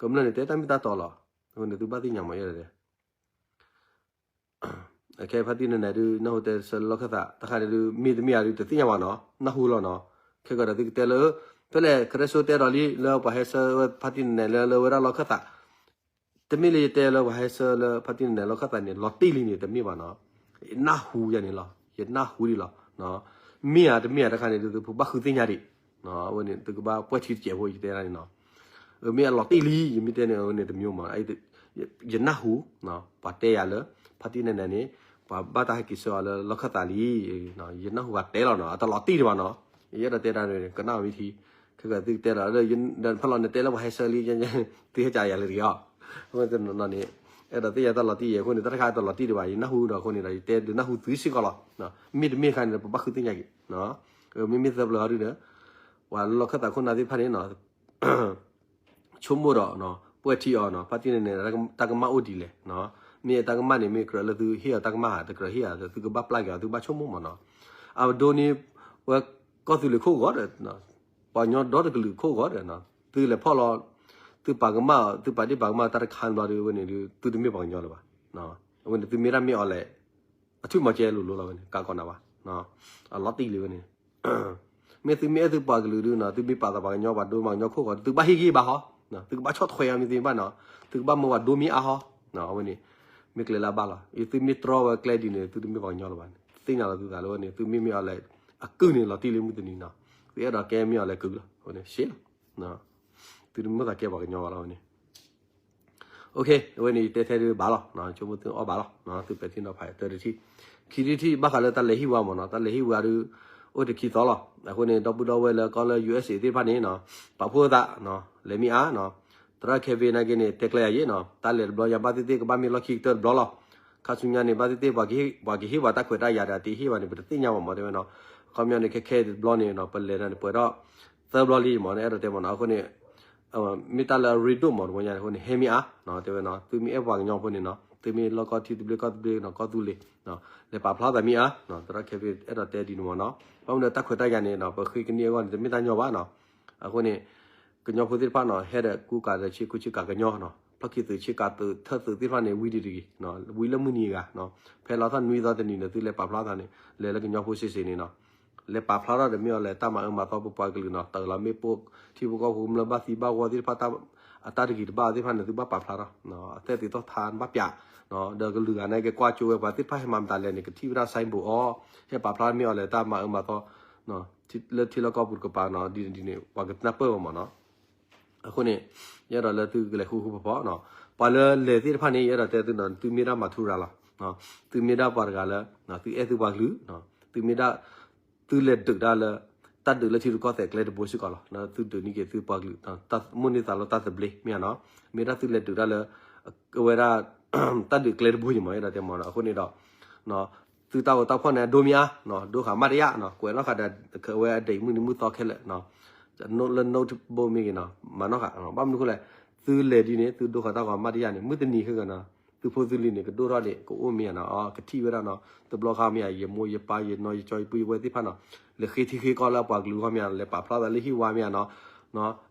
ကမျၢၢ်န့ၣ် တဲတၢ်မ့ၢ်တၢ်တီလီၤ, အဃိန့ၣ် သုဘၣ်သ့ၣ်ညါမ့ၢ်ယဲဒၣ်တဲ ခဲဖါတံၢ်နနဲၣ်ဒုး နၢ်ဟူတဲဆၢလၢလီၢ်ခၢၣ်သး တခါန့ၣ်ဒုး မ့ၢ်တမ့ၢ်ဧါဒုး တသ့ၣ်ညါဘၣ်နီၤ, နၢ်ဟူလီၤနီၤ, ခဲကီးဒီးသုကတဲလၢ ဖဲလဲၣ် ကရၢစိတဲဒီးလံ လၢပှၤဟဲဆှၢဝဲဖါတံၢ်နနဲၣ်လၢ လၢဝဲဒၣ်လီၢ်ခၢၣ်သး, တမ့ၢ်လၢယတဲလၢပှၤဟဲဆှၢလၢဖါတံၢ်နနဲၣ်လီၢ်ခၢၣ်သးန့ၣ် လီၤတံၢ်လံန့ၣ် တမ့ၢ်ဘၣ်နီၤ, ယနၢ်ဟူယၤန့ၣ်လီၤ, ယနၢ်ဟူဒံးလီၤ, မ့ၢ်ဧါတမ့ၢ်ဧါတခါန့ၣ်ဒုး သုဘၣ်ဃုသ့ၣ်ညါဒံး, အဝဲန့ၣ် သုကဘၣ်ကွၢ်ထံတစဲးဖိ ယတဲဒၣ်န့ၣ်နီၤ မ့ၢ်အလီၤတံၢ်လံ ယမ့ၢ်တဲန့ၣ် အဝဲန့ၣ်တမံၤမး, ယနၢ်ဟူ ပှၤတဲယၤလၢ ဖါတံၢ်နနဲၣ်န့ၣ် ပှၤဘၣ်တၢ်ဟဲက့ၤဆှၢအီၤလၢလီၢ်ခၢၣ်သးလံ, ယနၢ်ဟူပှၤတဲလီၤနီၤ, အတလီၤတံၢ်ဒံးဘၣ်နီၤ, ယအဲၣ်ဒိးတဲဒၣ်န့ၣ် ကနၣ်ဝံၤထံ, ခဲကီးသုကတဲဒီး ဖဲလီၤန့ၣ်တဲလၢပှၤဟဲဆှၢလံ, သုဟဲကးယၤလၢတဂ့ၤအီၤ, အဝဲန့ၣ် အဲၣ်ဒိးသ့ၣ်ညါတၢ်လီၤတံၢ်ယဲၢ်အဃိန့ၣ် တၢ်တခါတလီၤတံၢ်ဒံးဘၣ်, ယနၢ်ဟူဒီးအဃိန့ၣ်ဒီး ယတဲဒုးနၢ်ဟူသုစ့ၢ်ကီးလီၤ, မ့ၢ်တမ့ၢ်တခါန့ၣ်ဒီး ပဘၣ်ဃုသ့ၣ်ညါက့ၤ, မ့မ့ၢ်သၢပျၢၤဟီဒုးဒီး ပှၤလၢလီၢ်ခၢၣ်သးခိၣ်နၢ်သ့ၣ်တဖၣ်န့ၣ်နီၤ ဆိကမိၣ်ဒီး ပှဲၤထံအီၤနီၤ, ဖါတံၢ်နနဲၣ်န့ၣ် တၢ်ကမၣ်အိၣ်ဒ်လဲၣ်, မ့ၢ်တၢ်ကမၣ်န့ၣ် မ့ၢ်ကြၢးလၢသုဟ့ၣ်အီၤတၢ်ကမၣ်ဧါ, တကြၢးဟ့ၣ်အီၤ သုကဘၣ်ပျၢ်က့ၤအီၤ သုကဘၣ်ဆိကမိၣ်မးနီၤ, အဒိန့ၣ် ဝဲကီၢ်သူလ့ၤခိၣ်ဂီၤဒီး ပှၤကညီဒီတကလုာ်ခိၣ်ဂီၤဒီး သုလဲၤဖီၣ်လီၤ, သုပာ်ကမၣ် သုပာ်ဒ့ၣ်ပာ်ကမၣ်တၢ်တခါဘျီဒီး အဝဲန့ၣ်ဒီး သုတမ့ၢ်ပှၤကညီလၢၤဘၣ်, အဝဲန့ၣ်သုမ့ၢ်တၢ်မ့ၢ်အီၤလဲၣ်, အထူၣ်မီၤကဲလိၤလိၤလီၤဝဲန့ၣ် ကးကီးနၤဘၣ်, အလီၤတံၢ်လံဝဲန့ၣ် မ့ၢ်သုမ့ၢ်အဲၣ်သုပှၤကလုာ်ဒုးနီၤ, သုမ့ၢ်ပာ်သးပှၤကညီ ပှၤဒိမၤကညီခိၣ်ဂီၤ သုကဘၣ်ဟ့ၣ်ဂံၢ်ဘါဟီ, သုကဘၣ်ဆီၣ်ထွဲအီၤမ့ၢ်သ့ဘၣ်နီၤ, သုကဘၣ်မၢပှၤဒိမ့ၢ်အါဟီ, အဝဲန့ၣ် မ့ၢ်ကျဲလၢအဘၣ်လီၤ, သုမ့ၢ်တြီဝဲကျဲဒ်န့ၣ် သုတမ့ၢ်ပှၤကညီလၢၤဘၣ်န့ၣ် သ့ၣ်ညါလီၤသုသးလၢဝဲန့ၣ် သုမ့ၢ်မ့ၢ်အီၤလဲၣ်, အကုၢ်န့ၣ် လီၤတံၢ်လံမုၢ်တနံၤနီၤ, သုအဲၣ်ဒိးကဲမ့ၢ်အီၤလဲၣ်ကုၢ်လီၤ, အဝဲန့ၣ်ရှဲလီၤ, သုတမ့ၢ်သးကဲပှၤကညီဘၣ်လီၤဝဲန့ၣ် အဝဲန့ၣ် ယတဲထဲဒုးဘၣ်လီၤ, ဆိကမိၣ်သုအီၣ်ဘၣ်လီၤ, သုပဲာ်ထံနီၤဖးတၢ်တထံၣ်, ခံထံၣ်တထံၣ် ဘၣ်ဃးလၢတၢ်လဲၤဟံၣ်ဝါမးနီၤ, တၢ်လဲၤဟံၣ်ဝါဒုး အိၣ်တခံသီလီၤ, အဃိန့ၣ် ဒီပုၢ်ဒီဝဲၢ်လၢကီၢ်လၢ ယူၢ်အ့းအ့း သ့ၣ်တဖၣ်န့ၣ်နီၤ, ပာ်ဖှိၣ်သး, လဲၤမ့ၢ်အါနီၤ, သရၣ် Kevin နာ်က့န့ၣ် တဲကျဲယၤယ့ၣ်နီၤ, တၢ်လဲၤတဘျီညါဘၣ်သ့ၣ်သ့ၣ် ကဘၣ်မ့ၢ်လီၢ်ခံကတၢၢ်တဘျီလီၤ, ခါဆူညါန့ၣ် ဘၣ်သ့ၣ်သ့ၣ် ပှၤကဟ့ၣ်ပှၤတၢ်ခွဲးတၢ်ယာ်ဒီး တဟ့ၣ်ဘၣ်န့ၣ် ပတသ့ၣ်ညါဘၣ်မး တဲဝဲနီၤ, ခီပညီန့ၣ် ခဲခဲတဘျီန့ၣ်နီၤ ပလဲၤတၢ်န့ၣ် ပှဲၤထီၣ်သၢဘျီလံမး အဲၣ်ဒိးတဲမးနီၤ, အဃိန့ၣ် မ့ၢ်တၢ်လၢအရ့ဒိၣ်မးတဝဲညါန့ၣ် အဃိန့ၣ် ဟဲမ့ၢ်အါနီၤ, တဲဝဲနီၤ, သုမ့ၢ်အဲၣ်ပှၤကညီဖိန့ၣ်နီၤ, သုမ့ၢ်လီၢ်ကီၢ်ထံသဘျ့ကီၢ်သဘျ့နီၤ ကီၢ်သူလ့ၤ လဲၤပာ်ဖျါသးမ့ၢ်ဧါ, သရၣ်ခဲဖ့အဲၣ်ဒိးတဲဒ်န့ၣ်မ့ၢ်နီၤ, ဘၣ်မနုၤတၢ်ခွဲးတၢ်ယာ်န့ၣ် ပဃ့ကန့ၢ်အဂီၢ်န့ၣ် တမ့ၢ်တၢ်ညီဘၣ်နီၤ, အဃိန့ၣ် ကညီဖိသ့ၣ်တဖၣ်နီၤ ဟဲဒီးကူကၤဒီးဆ့ကူဆ့ကၤကညီနီၤ, ဖျီၣ်ခံသုးဆ့ကၤသုးထၢသုးသ့ၣ်တဖၣ်န့ၣ် ဝံၤဒံးတဂ့ၤ, ဝံၤလၢမုၢ်နံၤအဂၤ, ဖဲလီၤထီၣ်နွံသီတနံၤန့ၣ် သုလဲၤပာ်ဖျါသးန့ၣ် လဲၤလၢကညီဖိစ့စ့န့ၣ်နီၤ လဲၤပာ်ဖျါထီၣ်ဒီးမ့ၢ်အီၤလဲၤတၢ်မၤအၢမၤသီပပှၤကလုာ်နီၤ, တၢ်လီၤမ့ၣ်ပိၢ်ထံဖိကီၢ်ဖိကမျၢၢ်ဘၣ်သံဘၣ်ဂီၢ်သ့ၣ်တဖၣ် အတၢ်တဂ့ၤတဘၣ်သ့ၣ်တဖၣ်န့ၣ် သုဘၣ်ပာ်ဖျါထီၣ်, အသဲသ့ၣ်သီၣ်ထါဘၣ်ပၠး, ဒီးကလုာ်ဂၤန့ၣ်က့ၤကွၢ်ကၠိဝဲပှၤသ့ၣ်တဖၣ်ဟဲမၤမတၤလဲၣ်န့ၣ် ကထံၣ်ဝဲဒၣ် signboard အီၤ, ဟဲပာ်ဖျါမ့ၢ်အီၤလဲၤတၢ်မၤအၢမၤသီ လၢထံလီၢ်ကီၢ်ပူၤတကပၤနီၤ ဒ်န့ၣ်ဒ်န့ၣ် ပှၤကနၢ်ပၢၢ်ဝဲမ့ၢ်နီၤ အဃိန့ၣ် ယအဲၣ်ဒိးလၢသုကလဲၤဃူဃူဖိးဖိးနီၤ, ပှၤလၢလဲၤသ့ၣ်တဖၣ်န့ၣ် ယအဲၣ်ဒိးတဲသုနီၤ သုမ့ၢ်ဒၣ်မၤထူရၤလီၤ, သုမ့ၢ်ဒၣ်ပှၤတဂၤလၢ သုအဲၣ်သုပှၤကလုာ်, သုမ့ၢ်ဒၣ် သုလဲၤဒုးဒၣ်လၢ တၢ်ဒုးလၢထံရူၢ်ကီၢ်သဲးကျဲတဘိစ့ၢ်ကီးလီၤ, သုဒုးန့ၢ်က့ၤသုပှၤကလုာ် မိၣ်န့ၢ်သးလီတၢ်သဘျ့မ့ၢ်ဧါနီၤ, မ့ၢ်ဒၣ်သုလဲၤဒုးဒၣ်လၢ အဝဲဒၣ် တၢ်ဒုးကျဲတဘိယံၤမ့ၢ် ယအဲၣ်ဒိးတဲမ့ၢ်နီၤ, အဃိန့ၣ်ဒီး သုတၢ်ဂီၤတၢ်ဖီၣ်န့ၣ် အဒိမ့ၢ်ဧါ, ဒိဃာ်မးတယၣ်နီၤ, ကွဲးနီၣ်ဃာ်ဒီး အဝဲအဒဲးမုၢ်နံၤမုၢ်သီခဲလၢာ် လၢ notebook မ့ၢ်ဂ့ၤနီၤ မၤနီၣ်ဃာ်, ဘၣ်မနုၤအဃိလဲၣ်, သုလဲၤဒ်န့ၣ် သုဒိဃာ်တၢ်ဂီၤမးတယၣ်န့ၣ် မုၢ်တနံၤဃ့ကနီၤ သုဖိသုလံၤန့ၣ် ကဒိၣ်ထီၣ်န့ၣ် ကအိၣ်မ့ၢ်ဧါနီၤ, ကထံၣ်ဝဲဒၣ်နီၤ, တဘျီဃီမ့ၢ်ဧါ ယမိၢ်ယပၢ်ယနီၢ် ယကၠီယပုၢ်ယဝဲၢ်သ့ၣ်တဖၣ်နီၤ, လဲၤဃ့ထံဃ့ကီၢ်လၢအပှၤကလုာ်အဂီၢ်မ့ၢ်ဧါ, လဲၤပာ်ဖျါသးလၢဟံၣ်ဝါမ့ၢ်ဧါနီၤ,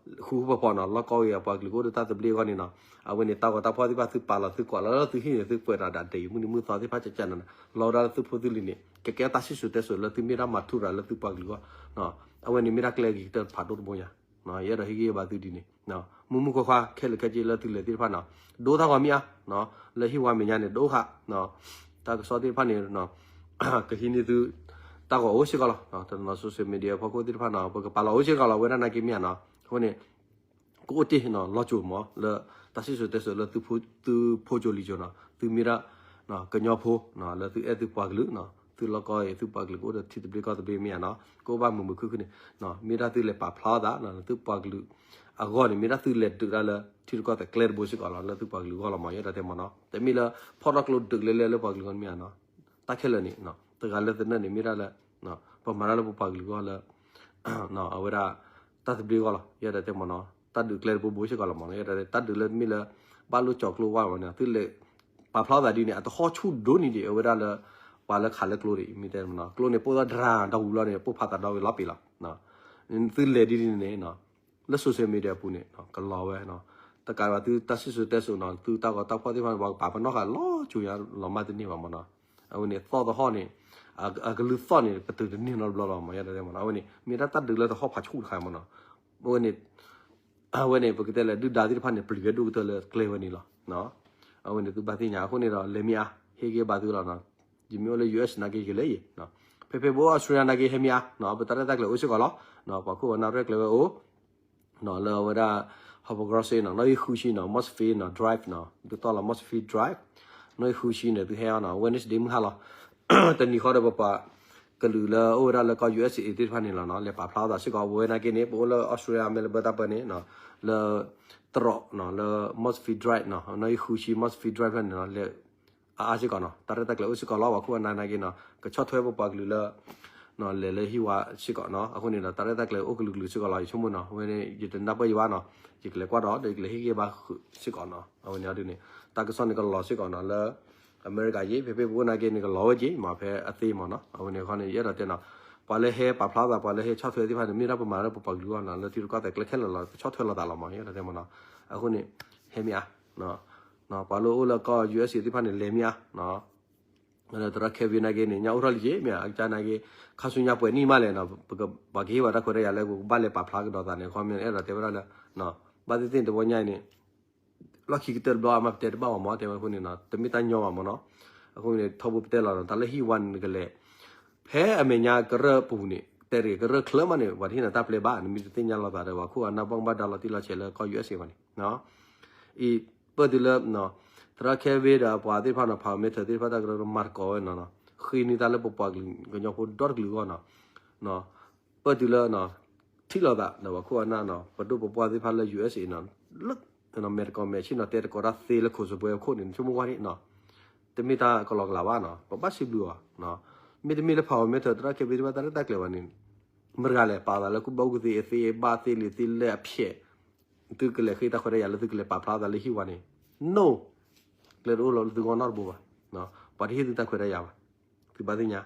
ဃူဃူဖိးဖိးနီၤ, လီၢ်ကီၢ်ဂ့ၤအပှၤကလုာ်ကအိၣ်ဒီးတၢ်သဘျ့အဂီၢ်န့ၣ်နီၤ, အဝဲန့ၣ် တၢ်ဂီၤတၢ်ဖီၣ်သ့ၣ်တဖၣ် သုပာ်လီၤသုကွၢ်လီၤလၢသုဟံၣ်န့ၣ် သုကွဲးတၢ်ဒီးဒဲးမုၢ်နံၤမုၢ်သီသ့ၣ်တဖၣ်ကကနၤ, လီၤဝဲဒၣ်လၢသုဖိသုလံၤန့ၣ် ကကဲတၢ်စံၣ်စိၤတဲစိၤလၢသုမ့ၢ်ဒၣ်မၤထူရၤလၢသုပှၤကလုာ်အဂီၢ်, အဝဲန့ၣ်မ့ၢ်ဒၣ်ကျဲဂ့ၤကတၢၢ်ဖးဒိၣ်တဘိညါ, ယအဲၣ်ဒိးဟ့ၣ်ဂံၢ်ဘါသုဒ်န့ၣ်, မုၢ်မုၢ်ခွါခွါခဲလၢာ်ခဲဆ့လၢသုလဲၤသ့ၣ်တဖၣ်နီၤ, ဒိတၢ်ဂီၤမ့ၢ်ဧါ, လၢဟံၣ်ဝါမဲာ်ညါန့ၣ် ဒိဃာ်, တၢ်ကစီၣ်သ့ၣ်တဖၣ်န့ၣ် ကဟံးန့ၢ်သု တၢ်ဂီၤအိၣ်စ့ၢ်ကီးလီၤ, တနီၤ social media ဖီခိၣ်သ့ၣ်တဖၣ်နီၤ ပကပာ်လီၤအိၣ်စ့ၢ်ကီးလီၤ ဝဲဒၣ်နာ်က့မ့ၢ်ဧါနီၤ, အဃိန့ၣ် ကအိၣ်တ့ၢ်နီၤ လီၤစိၤမး လၢတၢ်စံၣ်စိၤတဲစိၤလၢသုဖိ သုဖိကၠိလံၤကၠိနီၤ သုမ့ၢ်ဒၣ် ကညီဖိ လၢသုအဲၣ်သုပှၤကလုာ်နီၤ သုလီၢ်ကီၢ်အံၤ သုပှၤကလုာ်ကအိၣ်ဒီးထံသဘျ့ကီၢ်သဘျ့မ့ၢ်ဧါနီၤ ကအိၣ်ဘၣ်မုာ်မုာ်ခုၣ်ခုၣ်န့ၣ် မ့ၢ်ဒၣ်သုလဲၤပာ်ဖျါသး သုပှၤကလုာ်အဂီၢ်န့ၣ် မ့ၢ်ဒၣ်သုလဲၤဒုးတၢ်လၢ ထံရူၢ်ကီၢ်သဲးကျဲတဘိစ့ၢ်ကီးလီၤ လၢသုပှၤကလုာ်အဂီၢ်လီၤမး ယအဲၣ်ဒိးတဲမးနီၤ တမ့ၢ်လၢဖီၣ်ထီၣ်ကျိဒုးလဲၤလဲၤလၢပှၤကလုာ်အဂီၢ်မ့ၢ်ဧါနီၤ တၢ်ခဲလၢာ်န့ၣ် တဂၤလၢသနၢၣ်န့ၣ် မ့ၢ်ဒၣ်လၢ ပမၤတၢ်လၢပပှၤကလုာ်အဂီၢ်လၢ အဝဲဒၣ် တၢ်သဘျ့အဂီၢ်လီၤ ယအဲၣ်ဒိးတဲမးနီၤ တၢ်ဒုးကျဲတဘိဘိစ့ၢ်ကီးလီၤမး ယအဲၣ်ဒိးတဲ တၢ်ဒုးလၢမ့ၢ်လၢ ဘၣ်လိၣ်ကၠီၤကျိဝါမးန့ၣ် သုလဲၤ ပာ်ဖျါသးဒ်န့ၣ် အတဟီၣ်ဆူၣ်ဒိၣ်န့ၣ်ဒံး အဝဲဒၣ်လၢ ပှၤလၢခးလၢကျိဒံး မ့ၢ်တဲမးနီၤ ကျိန့ၣ် ပိၢ်သီၣ်ဒြၣ်ဒီဝံၤလီၤန့ၣ် ပိၢ်ဖးသးဒီဝံၤလီၤပ့ၤလီၤ သုလဲၤဒ်န့ၣ်န့ၣ် လၢ social media အပူၤန့ၣ် ကလီၤဝဲ တကးဘၣ်သုတၢ်စံၣ်စိၤတဲစိၤနီၤ သုတၢ်ဂီၤတၢ်ဖီၣ်သ့ၣ်တဖၣ်န့ၣ် ပှၤကပာ်ပနီၣ်ဃာ်လီၤကၠိယါလီၤမၢ်တန့ၢ်ဘၣ်မးနီၤ အဝဲန့ၣ် သီၣ်တဟီၣ်န့ၣ် အကလုၢ်သီၣ်န့ၣ် ပတုာ်တန့ၢ်နီတဘျီလီၤမး ယအဲၣ်ဒိးတဲမးနီၤ အဝဲန့ၣ် မ့ၢ်ဒၣ်တၢ်ဒုးလၢတဟီၣ်ဖးဆူၣ်တခါမးနီၤ အဝဲန့ၣ် အဝဲန့ၣ် ပကတဲလၢဒုၣ်ဒါသ့ၣ်တဖၣ်န့ၣ် ပျံၤဝဲဒိၣ်ကတၢၢ်လၢကျဲဝဲန့ၣ်လီၤ အဝဲန့ၣ် သုဘၣ်သ့ၣ်ညါ အဃိန့ၣ်ဒီး လဲၤမ့ၢ်အါ ဟ့ၣ်ဂံၢ်ဘါသုလီၤနီၤ ယမ့ၢ်အိၣ်လၢ ယူၢ်အ့း နာ်က့ ယကလဲၤအံၤ ဖဲဖဲပအိၣ် Australia နာ်က့ ဟဲမ့ၢ်အါ ပတၢ်ရဲၣ်တၢ်ကျဲၤအိၣ်စ့ၢ်ကီးလီၤ ပှၤခိၣ်ပှၤနၢ်ရဲၣ်ကျဲၤဝဲအိၣ် လၢအဝဲဒၣ် Harbour Crossing နီၤ နီၣ်ဂံၢ်ဃုဆံနီၤ Mossfield နီၤ Drive နီၤ ဒ်သိးလီၤ Mossfield Drive နီၣ်ဂံၢ်ဃုဆံန့ၣ် သုဟဲအါနီၤ Wednesday မုၢ်ဟါလီၤ တနံၤဃီဒီးပပှၤ ကလုာ်လၢအိၣ်ဝဲဒၣ်လၢကီၢ် ယူၢ်အ့းအ့း သ့ၣ်တဖၣ်န့ၣ်လီၤနီၤ လဲၤပာ်ဖျါသးစ့ၢ်ကီး ဝဲနာ်က့န့ၣ် ပအိၣ်လၢ Australia Melbourne တၢ်ပၢန့ၣ် လၢ တရီးနီၤ လၢ Mossfield Drive နီၤ နီၣ်ဂံၢ်ဃုဆံ Mossfield Drive ဖဲန့ၣ်နီၤ လဲၤ အါအါစ့ၢ်ကီးနီၤ တၢ်ရဲၣ်တၢ်ကျဲၤအိၣ်စ့ၢ်ကီးလီၤ ပှၤခိၣ်ပှၤနၢ်နာ်က့နီၤ ကဆီၣ်ထွဲပပှၤကလုာ်လၢ လဲၤလၢဟံၣ်ဝါစ့ၢ်ကီးနီၤ အဃိန့ၣ်ဒီး တၢ်ရဲၣ်တၢ်ကျဲၤအိၣ်ကလုာ်ကလုာ်စ့ၢ်ကီးလီၤ ယဆိကမိၣ်နီၤ ဝဲန့ၣ် ယတနၢ်ပၢၢ်ယံၤဘၣ်နီၤ ယကလဲၤကွၢ်ဒီး ဒီးယကလဲၤဟ့ၣ်ဂံၢ်ဘါဃုာ်စ့ၢ်ကီးနီၤ အဝဲန့ၣ်အဒုန့ၣ် တၢ်ကစီၣ်န့ၣ်ကလီၤစ့ၢ်ကီးနီၤ လၢ အမဲရကၤယံၤ ဖဲဖဲပအိၣ်နာ်က့န့ၣ် ကလီၤဝဲက့ၤ မ့ၢ်ဖဲအသ့မးနီၤ အဝဲန့ၣ်ခီန့ၣ် ယအဲၣ်ဒိးတဲနီၤ ပှၤလၢဟဲပာ်ဖျါသး ပှၤလၢဟဲဆီၣ်ထွဲသ့ၣ်တဖၣ်န့ၣ် မ့ၢ်ဒၣ်ပမၤလၢပပှၤကလုာ်အဂီၢ်နီၤ လၢထံရူၢ်ကီၢ်သဲးကျဲခဲလၢာ်လီၤ ကဆီၣ်ထွဲလိာ်သးလီၤမး ယအဲၣ်ဒိးတဲမးနီၤ အဃိန့ၣ် ဟဲမ့ၢ်အါ ပှၤလၢအိၣ်လၢကီၢ် ယူၢ်အ့းအ့း သ့ၣ်တဖၣ်န့ၣ် လဲၤမ့ၢ်အါ သရၣ် Kevin နာ်က့န့ၣ် ညါအိၣ်ထီၣ်လံက့ၤ မ့ၢ်အကစၢ်နာ်က့ ခါဆူညါပှဲၤနံၣ်မးလဲၣ်နီၤ ပကဘၣ်ကဟ့ၣ်ဝဲတၢ်ခွဲးတၢ်ယာ်လၢ ပကဘၣ်လဲၤပာ်ဖျါကဒီးသးန့ၣ် ခီမ့ၢ်အဲၣ်ဒိးတဲဝဲဒၣ်လၢ ဘၣ်သ့ၣ်သ့ၣ်တဘီညါအံၤန့ၣ် လီၢ်ခံကတၢၢ်တဘျီအမး ပတဲတဘၣ်ဘၣ်မး တဲဝဲအဃိန့ၣ်နီၤ တမ့ၢ်တၢ်ညီဘၣ်မးနီၤ အဃိန့ၣ် ထီဘိပတဲလီၤနီၤ တၢ်လၢဟံၣ်ဝါန့ၣ်နကလဲၤ ဖဲအမဲာ်ညါကရၢၢ်ပူၤန့ၣ် တဲတဂ့ၤ ကရၢၢ်ချၢမးန့ၣ် ပှၤတဟ့ၣ်နၤတၢ်ပျဲဘၣ် နမ့ၢ်တသ့ၣ်ညါလိာ်သးဒီး ပှၤခိၣ်အနၢ်ဘၣ်ကဘၣ်ဒါလီၤတံၢ်လီၤဆဲးလၢကီၢ် ယူၢ်အ့းအ့း ဘၣ်န့ၣ် အံၤ ပၢၢ်တုၤလၢ သရၣ် Kevin ဒီးအပှၤသ့ၣ်တဖၣ်နီၤ ဖးမ့ၢ်ထၢၣ်သ့ၣ်တဖၣ်တၢ်ကရၢကရိမၤသကိးဝဲနီၤ ဃ့န့ၢ်တၢ်လၢပပှၤကလုာ်ကညီဖိဒီတကလုာ်အဂီၢ်နီၤ ပၢၢ်တုၤလၢ ထံၣ်လိာ်သးဒီးပှၤခိၣ်အနၢ်နီၤ ပဒိၣ်ပပှၢ်သ့ၣ်တဖၣ်လၢ ယူၢ်အ့းအ့း နီၤ လၢ မဲာ်တကိးမဲာ်ဆ့ၣ်နီၤ တဲတကိးတၢ်သ့လၢခိၣ်စပွဲခိၣ်န့ၣ် ဆိကမိၣ်ကွၢ်န့ၣ် တမ့ၢ်တၢ်ကလီကလီဘၣ်နီၤ ပဘၣ်စံးဘျုးအီၤ မ့တမ့ၢ်လၢဖးမ့ၢ်ထၢၣ် သရၣ် Kevin သ့ၣ်တဖၣ်တၢ်ရဲၣ်တၢ်ကျဲၤဘၣ်န့ၣ် မတၤတဂၤလဲၣ် ပာ်သးလၢကူၣ်ဘၣ်ကူၣ်သ့အသ့အဘၣ်သ့လံာ်သ့လဲၢ်အဖျဲး သုကလဲၤဃ့တၢ်ခွဲးတၢ်ယာ်လၢသုကလဲၤပာ်ဖျါသးလၢဟံၣ်ဝါန့ၣ် no ကျဲတအိၣ်လၢသုဂီၢ်နီတဘိဘၣ်. ပှၤတဟ့ၣ်သုတၢ်ခွဲးတၢ်ယာ်ဘၣ်. သုဘၣ်သ့ၣ်ညါ,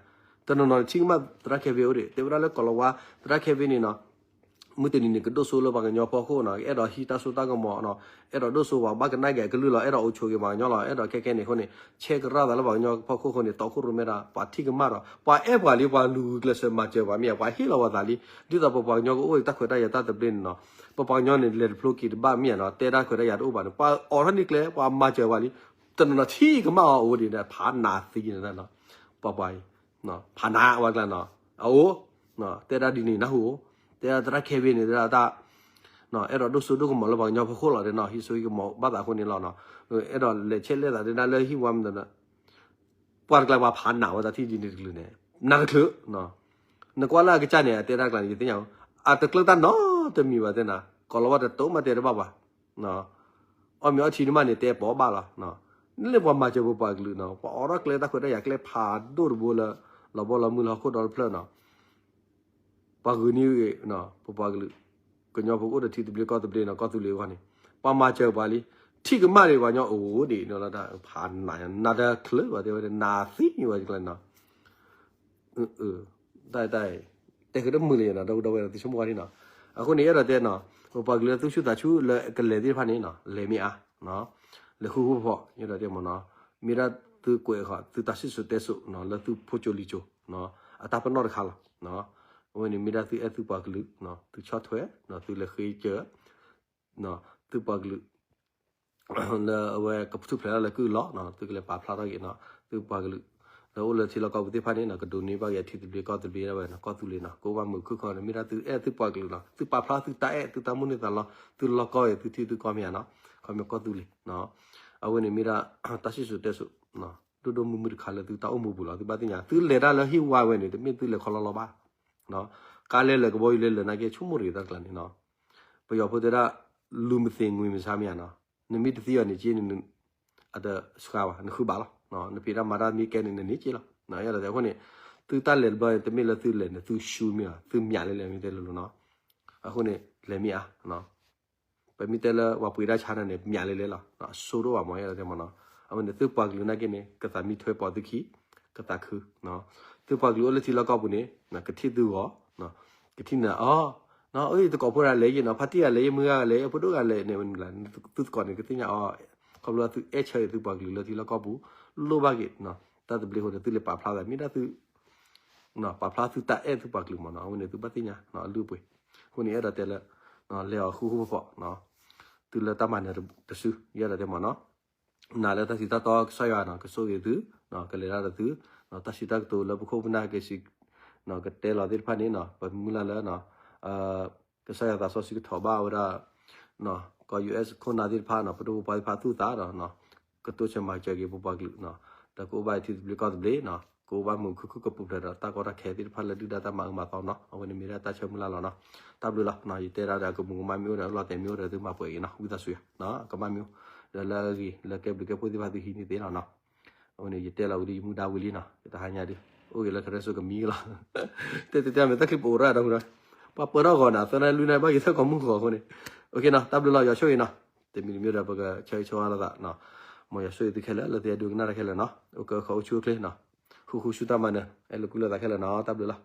တနီၤနီၤန့ၣ် ထံၣ်ကမၣ်သရၣ်ခဲဖ့အိၣ်ဒံး, တဲဝဲဒၣ်လၢကီၢ်လီၤဝါ သရၣ်ခဲဖ့န့ၣ်နီၤ, မုၢ်တနံၤန့ၣ် ကဒိၣ်စိလၢပှၤကညီဖီခိၣ်နီၤ, အဲၣ်ဒိးဟံးတၢ်စိတၢ်ကမီၤနီၤ, အဲၣ်ဒိးဒိၣ်စိပှၤဘၣ်ကနၣ်က့ၤအကလုၢ်လီၤ, အဲၣ်ဒိးအိၣ်ဆိးက့ၤပှၤကညီလီၤ, အဲၣ်ဒိးခဲခဲန့ၣ်အဃိန့ၣ် ဆဲးကရၣ်သးလၢပှၤကညီဖီခိၣ်အဃိန့ၣ် တီခိၣ်ရိၣ်မဲဒၣ် ပှၤထံၣ်ကမၣ်ဒီး ပှၤအဲၣ်ပှၤလံ, ပှၤလူၤဂုာ်ကျဲးစၢးမၤစၢၤပှၤမ့ၢ်ဧါ, ပှၤဟ့ၣ်လီၤပှၤသးလံ, ဒ်သိးပပှၤကညီကအိၣ်တၢ်ခွဲးတၢ်ယာ်တၢ်သဘျ့န့ၣ်နီၤ, ပပှၤကညီန့ၣ် လဲၤတဖျိက့ၤတဘၣ်မ့ၢ်ဧါနီၤ, တဲတၢ်ခွဲးတၢ်ယာ်တအိၣ်ဘၣ်န့ၣ် ပှၤအိးထီၣ်န့ၢ်ကျဲ ပှၤမၤစၢၤပှၤလံ, တနီၤနီၤထံၣ်ကမၣ်အီၤအိၣ်ဒံးန့ၣ် ဖးနးသံန့ၣ်, ပှၤပှၤအံၤ ဖးနးဝဲကျါနီၤ, အအိၣ် တဲဒၣ်ဒ်န့ၣ်နၢ်ဟူ, တဲဒၣ်သရၣ်ခဲဖ့န့ၣ် တဲဒၣ်တၢ် အဲၣ်ဒိးဒိၣ်စိဒိၣ်ကမီၤလၢပှၤကညီဖီခိၣ်လီၤတဲနီၤ, ဟံးစိဟံးကမီၤဘၣ်သးအဃိန့ၣ်လီၤနီၤ, အဲၣ်ဒိးလဲၤဆဲးလဲၤသးတဲဒၣ်လၢဟံၣ်ဝါမတၤ, ပှၤတကျါပှၤဖးနးဝဲတၢ်ထံၣ်ဒ်န့ၣ်တကလုာ်န့ၣ်, နးတချုး, နကွၢ်လၢအကစၢ်န့ၣ် အတဲတၢ်ကျါန့ၣ် ယသ့ၣ်ညါ, အတကျၢၢ်တၢ်နီတမံၤဘၣ်တဲနၤ, ကီၢ်လီၤဝါတတိၤမးတဲတဘၣ်ပှၤ အီၣ်မ့ၤအီထံန့ၣ်မးန့ၣ် တဲပိာ်ဘၣ်လီၤ. န့ၣ်လၢပှၤမၤစၢၤပပှၤကလုာ်နီၤ, ပှၤအိးထီၣ်ကျဲတၢ်ခွဲးတၢ်ယာ်ကျဲဖးဒိၣ်တဘိလၢ လီၤဘီလီၤမုၢ်လၢဟီၣ်ခိၣ်ဒီတဖျၢၣ်နီၤ, ပှၤဂုာ်န့ၢ်ဂ့ၤ ပပှၤကလုာ်, ကညီဖိအိၣ်ဒီးထံသဘျ့ကီၢ်သဘျ့နီၤ, ကီၢ်သူလ့ၤအဂီၢ်န့ၣ်, ပှၤမၤစၢၤပှၤလံ, ထံၣ်ကမၣ်ဒံးပှၤကညီအိၣ်ဒံးနီၤ, ဖးနး နးတချုးဘၣ်တဲဝဲ နးသံဝဲကျါနီၤ တၢ်တၢ် တဲဃုာ်တမုာ်လၢၤနီၤ, ဒီပုၢ်ဒီဝဲၢ်သုဆိကမိၣ်ဝဲဒၣ်နီၤ, အဃိန့ၣ် အဲၣ်ဒိးတဲနီၤ, ပပှၤကလုာ်လၢသူၣ်ဆူၣ်သးဆူၣ်လၢကလဲၤသ့ၣ်တဖၣ်န့ၣ်နီၤ, လဲၤမ့ၢ်အါ, လဲၤဃူဃူဖိးဖိး, အဲၣ်ဒိးတဲမ့ၢ်နီၤ, မ့ၢ်ဒၣ်သုကွဲးဃီၤ သုတၢ်စံၣ်စိၤတဲစိၤနီၤ, လၢသုဖိကၠိလံၤကၠိ, အတၢ်ပနီၣ်တခါလီၤ. အဝဲန့ၣ်မ့ၢ်ဒၣ်သုအဲၣ်သုပှၤကလုာ်, သုဆီၣ်ထွဲ, သုလဲၤဃ့ကၢၤ သုပှၤကလုာ် လၢအဝဲကထူၣ်ဖျဲးထီၣ်လၢကုၢ်လီၤ, သုကလဲၤပာ်ဖျါထီၣ်က့ၤနီၤ, သုပှၤကလုာ် လၢအိၣ်လၢထံလီၢ်ကီၢ်ပူၤသ့ၣ်တဖၣ်န့ၣ်နီၤ, ကဒိးန့ၢ်ဘၣ်က့ၤအထံသဘျ့ကီၢ်သဘျ့ဒၣ်ဝဲနီၤ, ကီၢ်သူလ့ၤနီၤ, ကအိၣ်ဘၣ်မုာ်ခုၣ်ခီန့ၣ် မ့ၢ်ဒၣ်သုအဲၣ်သုပှၤကလုာ်နီၤ, သုပာ်ဖျါသုတၢ်အဲၣ် သုတၢ်မိၣ်န့ၢ်သးလီ, သုလီၢ်ကီၢ်အံၤ သုထံသုကီၢ်မ့ၢ်ဧါနီၤ, ခီမ့ၢ်ကီၢ်သူလ့ၤ, အဝဲန့ၣ်မ့ၢ်ဒၣ် တၢ်စံၣ်စိၤတဲစိၤ ဒိၣ်ဒိၣ်မုၢ်မုၢ်တခါလၢသုတၢ်အိၣ်မူပူၤလီၤ, သုဘၣ်သ့ၣ်ညါ, သုလဲၤတၢ်လၢဟံၣ်ဝါဝဲန့ၣ် တမ့ၢ်သုလဲၤခီလီလီဘၣ်, ကါလဲလဲၤကဘီယူၤလဲလဲၤနာ်က့ ဆိကမိၣ်တဂ့ၤတၢ်တကျါန့ၣ်နီၤ, ပယီၤဖိတဲဒၣ် လူမသေငွေမဆါ မ့ၢ်ဧါနီၤ, နမ့ၢ်တသံအီၤန့ၣ်က့န့ၣ် အတဆှါဘၣ် နဃုဘၣ်လီၤ, နဖံးတၢ်မၤတၢ်မ့ၢ်ကဲန့ၣ် နန့ၢ်က့လီၤ, ယဲဒၣ်တဲအဃိန့ၣ် သုတၢ်လဲၤတဘျီန့ၣ် တမ့ၢ်လၢသုလဲၤန့ၣ် သုရှုံးမ့ၢ်ဧါ, သုမၠးလဲလဲမ့ၢ်တဲလိၤလိၤနီၤ, အဃိန့ၣ် လဲၤမ့ၢ်အါ ပမ့ၢ်တဲလၢပှၤပှ့ၤတၢ်ဆါန့ၣ် မၠးလဲလဲလီၤ, ဆိဒိၣ်ဘၣ်မ့ၢ်ယဲဒၣ်တဲမ့ၢ်နီၤ, အဝဲန့ၣ် သုပှၤကလုာ်နာ်က့န့ၣ် ကသးမံထွဲပိာ်သုခံ, ကသးခု, သုပှၤကလုာ်အိၣ်လၢထံလီၢ်ကီၢ်ပူၤန့ၣ် ကထံၣ်သုဂီၤ, ကထံၣ်နၤအီၤ, အတကိးဖိတဂၤလဲၤယဲၢ်နီၤ, ဖါတံၢ်ဂၤလဲၤယဲၢ်, မုၢ်ဂၤဂၤလဲၤယဲၢ်, ဖိဒိၣ်ဂၤလဲၤန့ၣ်, သုသကိးန့ၣ် ကသ့ၣ်ညါအီၤ, ခီဖျိသုအဲၣ်ဆၢအံၤသုပှၤကလုာ်လၢထံလီၢ်ကီၢ်ပူၤ, လိၣ်ဘၣ်က့ၤ တၢ်သဘျ့အဃိန့ၣ် သုလဲၤပာ်ဖျါသး မ့ၢ်ဒၣ်သု ပာ်ဖျါသုတၢ်အဲၣ်သုပှၤကလုာ်မ့ၢ်နီၤ, အဝဲန့ၣ်သုဘၣ်သ့ၣ်ညါ အလုၢ်အပှ့ၤ, အဃိန့ၣ် အဲၣ်ဒိးတဲလၢ လဲၤအီၤဃူဃူဖိးဖိး, သုလၢတၢ်မၤနၢၤတစု ယအဲၣ်ဒိးတဲမ့ၢ်နီၤ, နာ်လၢတၢ်စံးတၢ်တီကစၢ်ယွၤနီၤ ကဆိၣ်ဂ့ၤသု, ကလဲၤတၢ်ဒီးသု, တၢ်စံးတၢ်ကတိၤလၢပခိၣ်ပနၢ်က့ၤစံး, ကတဲလီၤသ့ၣ်တဖၣ်န့ၣ်နီၤ ပမုၢ်လၢ်လၢ ကစၢ်ယွၤသးစီဆှံကထီၣ်ဘၣ်ဝဲဒၣ် ကီၢ် ယူၢ်အ့း ခိၣ်နၢ်သ့ၣ်တဖၣ်နီၤ ပဒိၣ်ပပှၢ်သ့ၣ်တဖၣ်သူၣ်သးဒီး ကတိၤဆၢမၤစၢၤက့ၤပပှၤကလုာ်နီၤ, ဒီးကအိၣ်ဘၣ်ထံသဘျ့ကီၢ်သဘျ့နီၤ, ကအိၣ်ဘၣ်မုာ်ခုၣ်ခုၣ်ကပူၤဖျဲးဒီး တၢ်ကီတၢ်ခဲသ့ၣ်တဖၣ်လၢဒုၣ်ဒါတၢ်မၤအၢမၤသီနီၤ, အဝဲန့ၣ်မ့ၢ်ဒၣ်တၢ်ဆၢမုၢ်လၢ်လီၤနီၤ, တၢ်ဘျုးလီၤ, ယတဲဒၣ်ဒီးကမူးကမၣ်မ့ၢ်အိၣ်ဒီးလီၤတဲာ်မ့ၢ်အိၣ်ဒီးသုမၤပှဲၤက့ၤနီၤ, ဝံသးစူၤယၤ, ကမၣ်မ့ၢ်အိၣ်, ဒီးလၢအဂ့ၤ လၢကဲဘျုးကဲဖှိၣ်သ့ၣ်တဖၣ်သုဟံးန့ၢ်သ့လီၤနီၤ အဝဲန့ၣ် ယတဲလီၤဝံၤလံ ယမူဒါဝံၤလံနီၤ, ယတဟါညါဒုး အိၣ်ဂ့ၤလၢကရၢၢ်စိကမံၤလီၤ, တဲတဲတဲမ့ၢ်တၢ်ချံပအိၣ်ရၣ်ဒီးမူဒီး, ပှၤပၢထီၣ်ဂီၤနၤ သၢနၣ်ရံၣ်လွံၢ်နၣ်ရံၣ် ဘၣ်ယံၤသၢကီၢ်မုၢ်ဂီၤအဃိန့ၣ်, နီၤ, တၢ်ဘျုးလီၤ ယွၤဆိၣ်ဂ့ၤနီၤ, တမံၤတမံၤဒီး ပကဆၢဂ့ၤဆၢဝါလိာ်သး, မ်ယွၤဆိၣ်ဂ့ၤသုခဲလၢာ် လၢသုအဲၣ်ဒိးကနၣ်တၢ်ခဲလၢာ်နီၤ, အိၣ်ကဲခီအိၣ်ဆူၣ်အိၣ်ချ့နီၤ, ဃူဃူဆူတၢ်မၤနၢၤ အဲၣ်လိာ်ကွံလိာ်သးခဲလၢာ်နီၤ, တၢ်ဘျုးလီၤ.